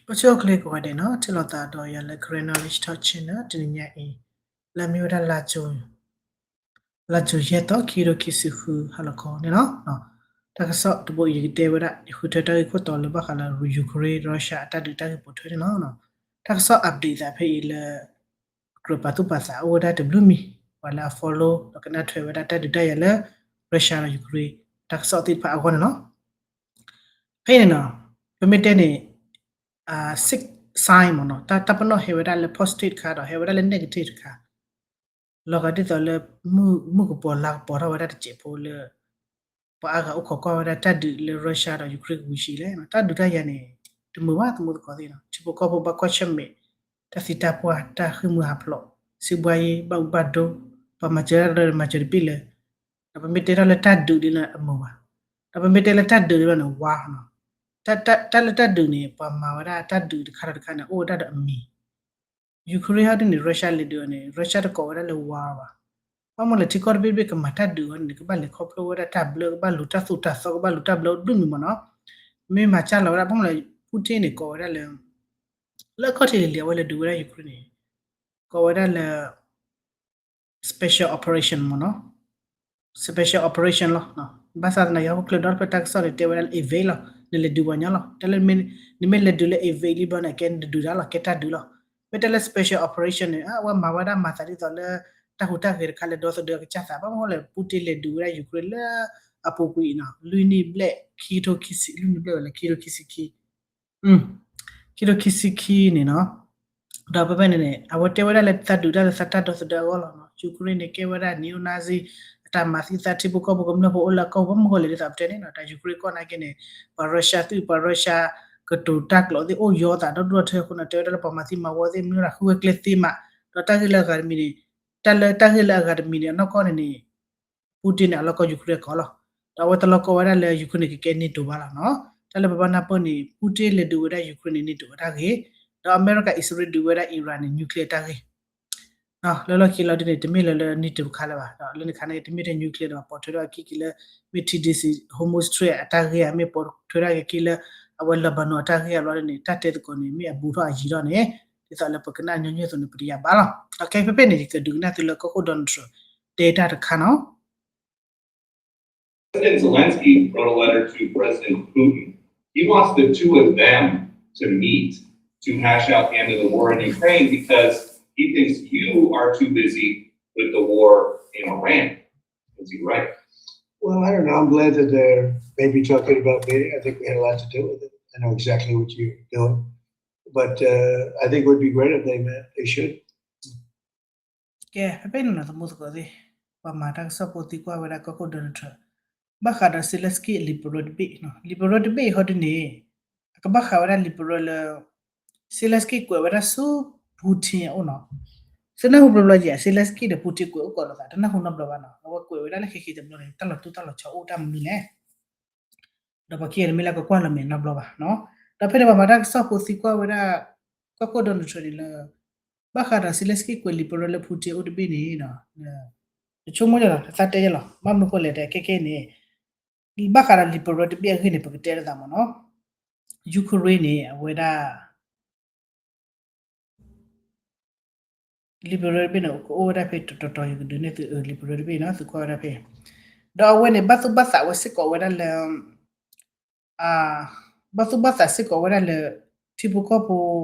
အိၣ်ဆူၣ်အိၣ်ချ့ကိးဂၤဒဲးနီၤ, ထံၣ်လိာ်သးဒီးယၤလၢ Karen Knowledge Talk Channel တနံၤညါအံၤ, လၢအမ့ၢ်ဝဲဒၣ် လါကၠိ ယဲၢ်သီ ခံကထိခံဆံဃုဟါလီၤခီန့ၣ်လီၤ. တၢ်ကစီၣ်တဘိအံၤ ယကတဲဝဲဒၣ် ယဃုထၢတၢ်ဂ့ၢ်ခိၣ်တီလၢဘၣ်ဃးလၢ Ukraine Russia အတၢ်ဒုးတၢ်ဂ့ၢ်ပိာ်ထွဲန့ၣ်လီၤ. တၢ်ကစီၣ် update သးဖဲအံၤလၢ ကြၢးပာ်သူၣ်ပာ်သးအိၣ်ဝဲဒၣ်တဘျုးမံၤ, ပှၤလၢအ follow ဒီးကနၣ်ထွဲဝဲဒၣ်တၢ်ဒုးတၢ်ယၤလၢ Russia ဒီး Ukraine တၢ်ကစီၣ်သ့ၣ်တဖၣ်အဂီၢ်န့ၣ်လီၤ. ဖဲအံၤန့ၣ်နီၤ, ပမ့ၢ်တဲန့ၣ် six sign မ့ၢ်နီၤ, တၢ်ပနီၣ်ဟဲဝဲဒၣ်လၢ positive တခါဒီး ဟဲဝဲဒၣ်လၢ negative တခါ, လီၤဂာ်ဒ်သိးလၢ မုၢ်ကပီၤလါကပီၤထီၣ်ဝဲဒၣ်တစဲးဖိလၢ ပှၤအါဂၤအိၣ်ခိးကွၢ်ဝဲဒၣ်တၢ်ဒုးလၢ Russia ဒီး Ukraine ကဝံၤဆံးလဲၣ်, တၢ်ဒုးတၢ်ယၤန့ၣ် တမုာ်ဘၣ် သမူသကိးသ့ၣ်နီၤ, ထံဖိကီၢ်ဖိဘၣ်ကွၢ်ဆၢၣ်မဲာ် တၢ်သံတၢ်ပှၢ် တၢ်ဃ့ၢ်မှံဟးဖျိး, စံးဘှါယံၤ ဘၣ်အူဘၣ်ဒိ, ပှၤမၤစၢၤတၢ်လၢမၤစၢၤတဘ့ၣ်လၢ ဒီးပမ့ၢ်တဲထီၣ်လၢတၢ်ဒုးဒ်န့ၣ်အမုာ်ဘၣ်, ဒီးပမ့ၢ်တဲလၢတၢ်ဒုးဒ်န့ၣ် ဝါနီၤ, တၢ်လၢတၢ်ဒုးန့ၣ် ပှၤမၤဝဲဒၣ်တၢ်ဒုးတခါဒီးတခါန့ၣ် အိၣ်ဝဲဒၣ်ဒီးအမံၤ Ukraine ဟီဒ်န့ၣ် Russia လဲၤဒုးအီၤန့ၣ် Russia တကိးဝဲဒၣ်လၢ war ဘၣ်, ဘၣ်မနုၤလဲၣ် ထံကီၢ်တဘ့ၣ်တဘ့ၣ်ကမၤတၢ်ဒုးအီၤန့ၣ် ကဘၣ်လဲၤခီဖျိဝဲဒၣ်တၢ်ဘျၢ ကဘၣ်လူၤတၢ်သိၣ်တၢ်သီ ကဘၣ်လူၤတၢ်ဘျၢဒိၣ်မံၤမ့ၢ်နီၤ, မ့ၢ်မၤစၢ်လီၤဝဲဒၣ် ဘၣ်မနုၤလဲၣ် Putin န့ၣ် ကိးဝဲဒၣ်လၢ လၢအခီၣ်ထံးလံၤလံၤ အဝဲလဲၤဒုးဝဲဒၣ် Ukraine န့ၣ် ကိးဝဲဒၣ်လၢ special operation မ့ၢ်နီၤ, special operation လီၤ. ဘၣ်ဆၣ်သနာ်က့ ဟီၣ်ခိၣ်ချၢဒီတဖျၢၣ်တၢ်ကစီၣ်န့ၣ် တဲဝဲဒၣ်လၢ invade လီၤ, နလဲၤဒုးပှၤညီလီၤ. တၢ်လၢ နမ့ၢ်လဲၤဒုးလၢ invade လံဘျီန့ၣ် အကဲနတဒုးတၢ်လီၤ, ကဲတၢ်ဒုးလီၤ. မ့ၢ်တဲလၢ special operation န့ၣ် အဝဲမၤဝဲဒၣ်မၤသးဒ်သိးလၢ တၢ်ဟူးတၢ်ဂဲၤတခါလၢဒီသဒၢအကစၢ်သး ဘၣ်မနုၤလဲၣ် Putin လဲၤဒုးဝဲဒၣ် Ukraine လၢအပူၤကွံာ်အံၤနီၤ လွံၢ်နံၣ်ဘျဲၣ် ခံကထိခံဆံ လွံၢ်နံၣ်ဘျဲၣ်ဝဲလၢ ခံကထိခံဆံခံ ခံကထိခံဆံခံန့ၣ်နီၤ, ဒီးဖဲဖဲန့ၣ်န့ၣ် အဝဲတဲဝဲဒၣ်လၢတၢ်ဒုးတၢ်လၢသးတၢ်ဒီသဒၢအဂီၢ်လီၤနီၤ. Ukraine န့ၣ် ကဲဝဲဒၣ် neo-Nazi အတၢ်မၤသံသး ထံဖိကီၢ်ဖိကမျၢၢ်ဖိအိၣ်လၢအကီၢ်ပူၤ ဘၣ်မနုၤလဲၣ်ဒ်သိးပတဲန့ၣ်နီၤ တၢ် Ukraine ကီၢ်နာ်က့န့ၣ် ပှၤ Russia သုး ပှၤ Russia ကတိၤတၢ်ကျိာ်သ့ၣ်အိၣ်ယီၤသးဒီဒိၣ်ထၢအဃိန့ၣ် တဲဝဲဒၣ်လၢပှၤမၤသံမၤဝီသ့ၣ် မနုၤဒၣ်ဃုဝဲကျဲသ့မး, ဒီးတၢ်ဂ့ၢ်လၢအဂၤတမံၤန့ၣ် တၢ်လၢတၢ်ဂ့ၢ်လၢအဂၤတမံၤန့ၣ် အနီၢ်ကီၢ်န့ၣ်န့ၣ် Putin န့ၣ် အလီၢ်ကီၢ် Ukraine ကီးလီၤ. ဒီးအဝဲတလီၢ်ကီၢ်ဝဲဒၣ်လၢ Ukraine န့ၣ် ကကဲ NATO ဘၣ်လီၤနီၤ. တၢ်လၢပဘၣ်နၢ်ပၢၢ်န့ၣ် Putin လဲၤဒုးဝဲဒၣ် Ukraine န့ၣ် NATO အတၢ်ဂ့ၢ်, ဒီးအမဲရကၤ အံၣ်စရ့လးဒုးဝဲဒၣ် Iran န့ၣ် nuclear တၢ်ဂ့ၢ် လၢလီၢ်ခံလီၤဒ်န့ၣ် တမ့ၢ်လၢလၢ NATO တခါလၢၤဘၣ်, ဒီးလၢန့ၣ်ခါန့ၣ် တမ့ၢ်ထဲ nuclear ဒီး ပိာ်ထွဲထီၣ်အခံက့ၤလၢ မ့ၢ် T D C Hormuz Strait အတၢ်ဂ့ၢ်ဧါ, မ့ၢ်ပိာ်ထွဲထီၣ်က့ၤလၢ အဝဲ Lebanon အတၢ်ဂ့ၢ်ဧါဘျီန့ၣ် တၢ်တဲသကိးန့ၣ် မ့ၢ်အဘူးထီၣ်အယံၤထီၣ်န့ၣ် ဒ်သိးလၢပကနၣ်ညီနုၢ်အသိးန့ၣ် ပတယၤဘၣ်လီၤ. ဒီးခဲဖဲဖဲန့ၣ် ယကဒုးကနၣ်သုလၢကီၢ်ခိၣ် Donald Trump တဲတၢ်တခါနီၤ. President Zelensky wrote a letter to President Putin. He wants the two of them to meet to hash out the end of the war in Ukraine because he thinks you are too busy with the war in Iran. Is he right? Well, I don't know. I'm glad that they're maybe talking about me. I think we had a lot to do with it. I know exactly what you're doing. But uh, I think it would be great if they met. They should. ကဲ ဖဲဖဲန့ၣ်နီၤ သမူသကိးသ့ၣ်, ပှၤမၤတၢ်ကစီၣ်ဖိသံကွၢ်ဝဲဒၣ်ကီၢ်ခိၣ် Donald Trump ဘၣ်ဃးဒီး Zelensky အ liberal တဘ့ၣ်နီၤ, liberal တဘ့ၣ်ဟီဒ်န့ၣ် အကဘၣ်ဃးဝဲဒၣ် liberal လၢ Zelensky ကွဲးဝဲဒၣ်ဆူ Putin အအိၣ်နီၤ. သုနၢ်ဟူဘျီဘျီယဲ Zelensky ဒီး Putin ကွဲးအိၣ်ကိးလိာ်သး တနၢ်ဟူနီတဘျီဘၣ်နီၤ. အဝဲကွဲးဝဲဒၣ်လၢခံခံတဘျီန့ၣ် တၢ်လီၤတူၢ်တၢ်လီၤဆီအိၣ်တၢ်မနုၤလဲၣ် ဒီးပှၤခံဂၤတမ့ၢ်လၢကကွၢ်လီၤမဲာ်နီတဘျီဘၣ်နီၤ. ဒီးဖဲန့ၣ်ပှၤမၤတၢ်ကစီၣ်ဖိသံကွၢ်ဝဲဒၣ် ကီၢ်ခိၣ် Donald Trump န့ၣ်လၢ ဘၣ်ဃးဒီး Zelensky ကွဲး liberal လၢ Putin အိၣ်တဘ့ၣ်န့ၣ် တဆိကမိၣ်ယလီၤ သးတဲယလီၤ ဘၣ်မနုၤဃိလဲၣ် တဲခဲခဲအံၤန့ၣ် ဘၣ်ဃးဒီး liberal တဘ့ၣ်အဂ့ၢ်န့ၣ် ပကတဲလိာ်သးမ့ၢ်နီၤ. Ukraine န့ၣ် အဝဲဒၣ် liberal တဘ့ၣ်န့ၣ် ကအိၣ်ဝဲဒၣ်ဖဲတတီၤတီၤ ယကဒုးနဲၣ်သု liberal တဘ့ၣ်နီၤ သုကွၢ်ဝဲဒၣ်ဖဲ ဒီးအဝဲန့ၣ် ဘၣ်သူၣ်ဘၣ်သးဝဲစ့ၢ်ကီးဝဲဒၣ်လၢ ဘၣ်သူၣ်ဘၣ်သးစ့ၢ်ကီးဝဲဒၣ်လၢ ထံဖိကီၢ်ဖိ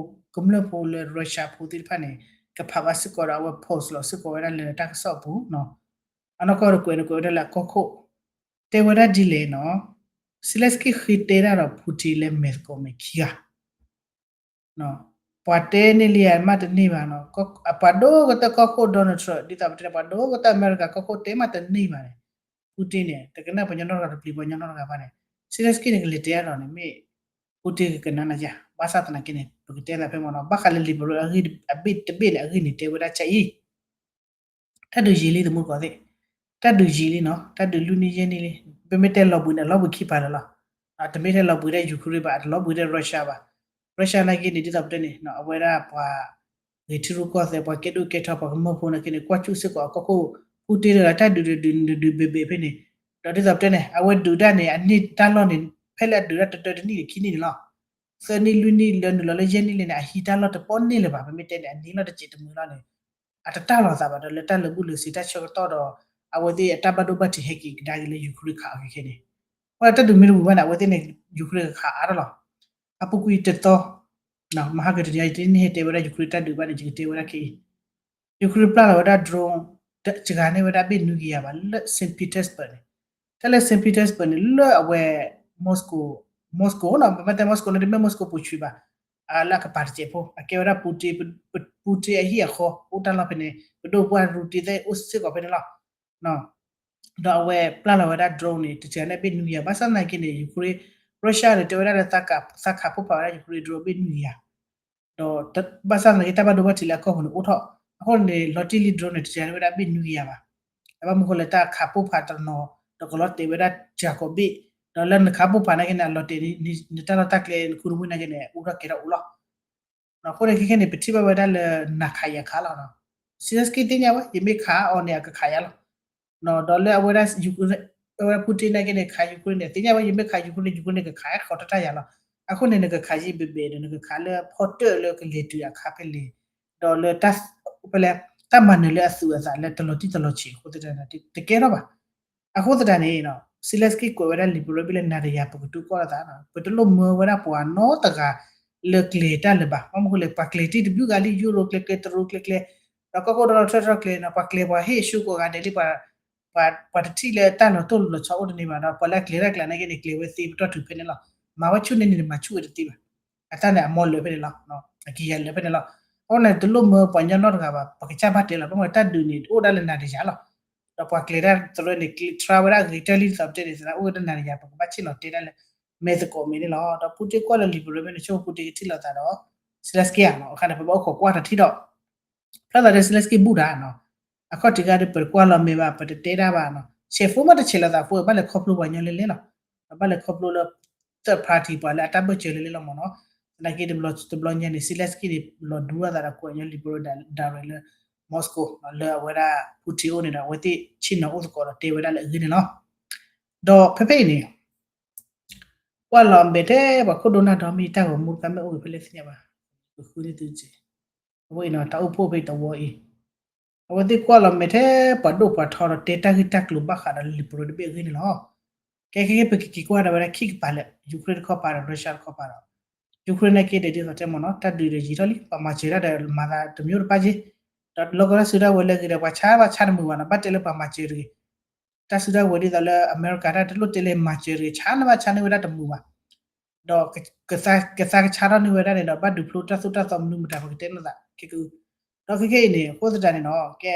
ကမျၢၢ်ဖိလၢ Russia ဖိသ့ၣ်တဖၣ်န့ၣ် ကဖးဘၣ်စ့ၢ်ကီးဒီးအဝဲ post လီၤစ့ၢ်ကီးဝဲဒၣ်လၢတၢ်ကစီၣ်အပူၤနီၤ. အနီၢ်ကီၢ်ဒီးကွဲးန့ၣ်ကွဲးဝဲဒၣ်လၢအကီၢ်ခိၣ် တဲဝဲဒၣ်ဒ်လဲၣ်နီၤ. Zelensky ဃ့တဲဒၣ်ဒီး Putin လၢမဲာ်သကိးမဲာ်ခံဂၤ ပှၤတဲန့ၢ်လံဧါ မ့ၢ်တန့ၢ်ဘၣ်နီၤ. ပှၤဒိၣ်ကတၢၢ်ကီၢ်ခိၣ် Donald Trump ဒ်သိးပတဲ ပှၤဒိၣ်ကတၢၢ်အမဲရကၤကီၢ်ခိၣ်တဲမ့ၢ်တန့ၢ်ဘၣ်န့ၣ် Putin န့ၣ် တကနၣ်ပှၤညီနီတဂၤ တပျံၤပှၤညီနီတဂၤဘၣ်န့ၣ် Zelensky န့ၣ် ကလဲၤတဲအါဒီးန့ၣ် မ့ၢ် Putin ကကနၣ်နၤယၤ ဘၣ်ဆၣ်သနာ်က့န့ၣ် ပကတဲသးဖဲမ့ၢ်နီၤ ဘၣ်ဃးလၢ liberal အဂ့ၢ်အဘ့ၣ်တဘ့ၣ်န့ၣ် အဂ့ၢ်န့ၣ်တဲဝဲဒၣ်ကအံၤ တၢ်ဒုးယံာ်လံ သမူသကိးသ့ၣ်, တၢ်ဒုးယံာ်လံနီၤ, တၢ်ဒုးလွံၢ်နံၣ်ယဲၢ်နံၣ်လံ, ပမ့ၢ်တဲလီၤဘှံးန့ၣ် အလီၤဘှံးခံပၤလၢာ်လီၤ. တမ့ၢ်ထဲလီၤဘှံးထဲ Ukraine ဘၣ်, တလီၤဘှံးထဲ Russia ဘၣ်. Russia နာ်က့န့ၣ် ဒ်သိးပတဲန့ၣ် အဝဲဒၣ်ပှၤ ဂဲၤထံရူၢ်ကီၢ်သဲး ပှၤကဲဒိၣ်ကဲထီ ပှၤကမၢဖိနာ်က့န့ၣ် ကွၢ်စူၣ်စ့ၢ်ကီးအကီၢ်ခိၣ် Putin တဂၤ တၢ်ဒုးဒုးဒုးဒုးဘ့ၣ်ဘ့ၣ်ဖဲန့ၣ်, ဒီးဒ်သိးပတဲန့ၣ် အဝဲဒုးတၢ်န့ၣ် အန့ၢ်တၢ်လီၢ်န့ၣ် ဖဲလၢအဒုးတၢ်တတၢတနံၣ်န့ၣ် ခံနံၣ်န့ၣ်လီၤ. သၢနံၣ်လွံၢ်နံၣ်လၢနုာ်လီၤလၢယဲၢ်နံၣ်လံန့ၣ် အဟံးတၢ်လီၢ်တပီၢ်န့ၢ်လၢၤဘၣ်. ပမ့ၢ်တဲန့ၣ် အနံၤလီၤတစဲးတမုာ်လီၤန့ၣ် အတတၢ်လီၤသးဘၣ်ဒီး လၢတၢ်လၢာ်ဘူၣ်လၢာ်စ့ၤတၢ်ဆၢကတီၢ်ဒီး အဝဲသ့ၣ်အတၢ်ဘၣ်ဒိဘၣ်ထံးဟဲက့ၤကဒါက့ၤလၢ Ukraine ခးအီၤခဲခဲန့ၣ်, အတၢ်ဒုးမ့ၢ်တဝံၤဘၣ်န့ၣ် အဝဲသ့ၣ်န့ၣ် Ukraine ကခးအါထီၣ်လီၤ. အပူၤကွံာ်တသီ မဟါကတနံၤအံၤ တနံၣ်ဟဲတဲဝဲဒၣ် Ukraine တၢ်ဒုးဘၣ်န့ၣ် ယကတဲဝဲဒၣ်ခဲအံၤ Ukraine ပျၢ်လီၤဝဲဒၣ် drone စှၤန့ၢ်ဝဲဒၣ်ဘ့ၣ်နွံကယၤဘၣ် လၢ Saint Petersburg န့ၣ်, တၢ်လၢ Saint Petersburg န့ၣ် လၢအဝဲ Moscow, Moscow နီၤ ပမ့ၢ်တဲ Moscow န့ၣ် တမ့ၢ် Moscow ပူၤဆွံဘၣ်, လၢအကပၤတစဲးဖိ အကဲဝဲဒၣ် Putin, Putin အဟံၣ်အဃီ အိၣ်တၢ်လီၢ်ဖဲန့ၣ် ပဒိၣ်ပှၢ်ရူတံသ့ၣ်အိၣ်စ့ၢ်ကီးဖဲန့ၣ်လီၤ. ဒီးအဝဲပျၢ်လီၤဝဲဒၣ် drone န့ၣ် တစှၤန့ၢ်ဘ့ၣ်နွံကယၤ ဘၣ်ဆၣ်သနာ်က့န့ၣ် Ukraine, Russia န့ၣ် တဲဝဲဒၣ်လၢ သးခးဖှိၣ်ဖးဝဲဒၣ် Ukraine drone ဘ့ၣ်နွံကယၤ ဒီးဘၣ်ဆၣ်သနာ်က့ တၢ်ဘၣ်ဒိဘၣ်ထံးလၢအကီၢ်ပူၤန့ၣ်အိၣ်ထီၣ်, အဃိန့ၣ် လီၤတံၢ်လံ drone န့ၣ် တစှၤန့ၢ်ဝဲဒၣ်ဘ့ၣ်နွံကယၤဘၣ်. အဘၣ်မနုၤဃိလဲၣ် တၢ်ခးဖှိၣ်ဖးတနီၤ ဒီးကလီၤတဲာ်ဝဲဒၣ်စှၤကိးဘ့ၣ်, ဒီးလၢနခးဖှိၣ်ဖးနာ်က့န့ၣ် အလီၤတဲာ်န့ၣ် နတၢ်လီၢ်တၢ်ကျဲနခူနမုၢ်နာ်က့န့ၣ် အိၣ်ထီၣ်ကဲထီၣ်အိၣ်လီၤ. အဃိန့ၣ် ခဲခဲန့ၣ် ပထံၣ်ဘၣ်ဝဲဒၣ်လၢနၤခးယၤခးလီၤ. Zelenskyy သ့ၣ်ညါဝဲ ယမ့ၢ်ခးအီၤန့ၣ် အကခးယၤလီၤ. ဒီးလၢအဝဲဒၣ် အဝဲဒၣ် Putin နာ်က့န့ၣ် ခး Ukraine န့ၣ် သ့ၣ်ညါဝဲ ယမ့ၢ်ခး Ukraine န့ၣ် Ukraine န့ၣ် ကခးဃီၤတၢ်တၢ်ယၤလီၤ. အဃိန့ၣ် နကခးယံာ်ဘဲဘဲဒီး နကခးလၢဖီတၢၣ်လၢကလဲၤတုၤအခါဖဲလဲၣ်, ဒီးလၢ ဖဲလဲၣ် တၢ်မၤနၢၤလၢအသူၣ်အသးလၢတလီၤတံၢ်တလီၤဆဲးအဃိသတးန့ၣ် တကဲထီၣ်ဘၣ်. အဃိသတးန့ၣ် Zelenskyy ကွဲးဝဲဒၣ်လံာ်ပရၢဘ့ၣ်လၢနၤဒီးယၤ ပကတူၢ်ကီၢ်လိာ်သး, ပတလိၣ်မၢဝဲဒၣ်ပှၤနီတဂၤလၢကျဲၤတၢ်လၢၤဘၣ်. ဘၣ်မနုၤဃိလဲၣ် ပှၤကျဲၤတံၢ်တဘျုးဂၤလံ ယူရိၤကျဲကျဲ တရူးကျဲကျဲ, ဒီးကီၢ်ခိၣ်ဒီထၢထီၣ်ကျဲၤန့ၣ် ပှၤကျဲၤပှၤဟ့ၣ်အဆူၣ်ကိးဂၤဒဲးလံ, ပှၤတထံၣ်လၢတၢ်လီၤတိၢ်လီၤဆီအိၣ်တန့ၢ်ဘၣ်ဒီး ပှၤလၢအကျဲၤတၢ်ကျဲၤနာ်က့န့ၣ် ကျဲၤဝဲသ့ပတီၢ်တုၤဖဲန့ၣ်လီၤ. မၤဝဲဆူၣ်န့ၢ်န့ၣ် မၤဆူၣ်ဝဲတသ့ဘၣ်. အတၢ်န့ၣ် အမီလၢာ်ဖဲန့ၣ်လီၤ. အကယၤလၢာ်ဖဲန့ၣ်လီၤ. အဃိန့ၣ် တလိၣ်မၢပှၤကညီနီတဂၤဘၣ်, ပကစၢ်ဘၣ်တဲလီၤ. ဘၣ်မနုၤတၢ်ဒုးန့ၣ် အိၣ်ဒၣ်လၢနၤဒီးယၤလီၤ. ဒီးပှၤကျဲၤတၢ်သရၢန့ၣ် ထြါဝဲဒၣ်အဂ့ၤကတၢၢ်လံ ဒ်သိးပတဲန့ၣ် သနာ်က့အိၣ်ဝဲဒၣ်နၤဒီးယၤ ပကဘၣ်ဆ့ၣ်နီၤတဲဒၣ်လၢ မဲာ်သကိးမဲာ်န့ၣ်လီၤ. ဒီး Putin ကွၢ်လၢလံာ်ပရၢမ့ၢ်န့ၣ် ဆိကမိၣ် Putin ကထံၣ်လိာ်သးဒီး Zelenskyy ဧါနီၤ, အခါန့ၣ် ပဘၣ်အိၣ်ခိးကွၢ်တထံၣ်ဒီး ဖျါသးဒီး Zelenskyy ဘူၣ်တၢ်နီၤ, အခီၣ်ထံးခါဒီး ပတကွၢ်လီၤမဲာ်ဘၣ် ပတတဲတၢ်ဘၣ်နီၤ, ဆဲးဖိမ့ၢ်တဆဲးလိာ်သးဖိ ဘၣ်လဲၤခီဖျိပှၤကညီလဲၣ်လဲၣ်လီၤ. ဘၣ်လဲၤခီဖျိလၢ third party ပှၤလၢအတၢ်ဘၢၣ်စၢၤလဲၣ်လဲၣ်လီၤမ့ၢ်နီၤ. သနာ်က့တဘျီညါန့ၣ် Zelenskyy န့ၣ် လီၤဒူထီၣ်သးဒီး ကွဲးညီလံာ်ပရၢ direct လၢ Moscow လၢအဝဲဒၣ် Putin အိၣ်န့ၣ်ဒီး အဝဲသ့ၣ်ဆ့ၣ်နီၤအိၣ်သကိးဒီးတဲဝဲဒၣ်လၢအဂ့ၢ်န့ၣ်လီၤ. ဒီးဖဲဖဲအံၤန့ၣ် ကွၢ်လီၤမဲာ်ထဲပှၤခိၣ်ဒိနၢ်ဒီမ့ၢ်တၢ်ဂီၤမူတခါမ့ၢ်အိၣ်ဂ့ၤဖဲလဲၣ်သ့ၣ်ညါဘၣ်, ဃုန့ၢ်သုစ့ၢ်, အဝဲအံၤနီၤ တၢ်အိၣ်ဖှိၣ်ဖဲတဝီအံၤ, အဝဲသ့ၣ်ကွၢ်လီၤမဲာ်ထဲပှၤဒိၣ်ပှၤထီဒီးတဲတၢ်ဂ့ၢ်တၢ်ကျိၤဘၣ်ဃးဒီးလံာ်ပရၢတဘ့ၣ်အဂ့ၢ်န့ၣ်လီၤ. ကဲခဲကဲ ပကက့ၤကွၢ်ဒီးဝဲဒၣ်ခံကပၤလၢ Ukraine တခီပၤဒီး Russia တခီပၤဒီး Ukraine နာ်က့ဒီး ဒ်သိးတဲမ့ၢ်နီၤ တၢ်ဒုးဒီးယံာ်ထီၣ်လံ ပှၤမၤစၢၤတၢ်ဒီးမၤသးတမျိုးတပါက့, ဒီးလီၢ်ကီတၢ်စုတၢ်ဝဲၤလၢအဂ့ၤဒီး ပှၤဆါဘၣ်ဆါတမုာ်ဘၣ်နီၤ, ဘၣ်တဲလၢပှၤမၤစၢၤတဂ့ၤ တၢ်စုတၢ်ဝဲၤဒ်သိးလၢအမဲရကၤတၢ်တလိၣ်တဲလၢမၤစၢၤတဂ့ၤ ဆါန့ၢ်ဘၣ်ဆါန့ၢ်ဝဲဒၣ်တမုာ်ဘၣ်, ဒီးကသါကဆါထီၣ်န့ၢ်ဝဲဒၣ်န့ၣ်ဒီး ဘၣ်ဒုးဖျိတၢ်သိၣ်တၢ်သီမနုၤမတၤ ပကတဲလိာ်သးခဲကအု, ဒီးခဲခဲအံၤန့ၣ် အဃိသတးန့ၣ်နီၤ ကဲ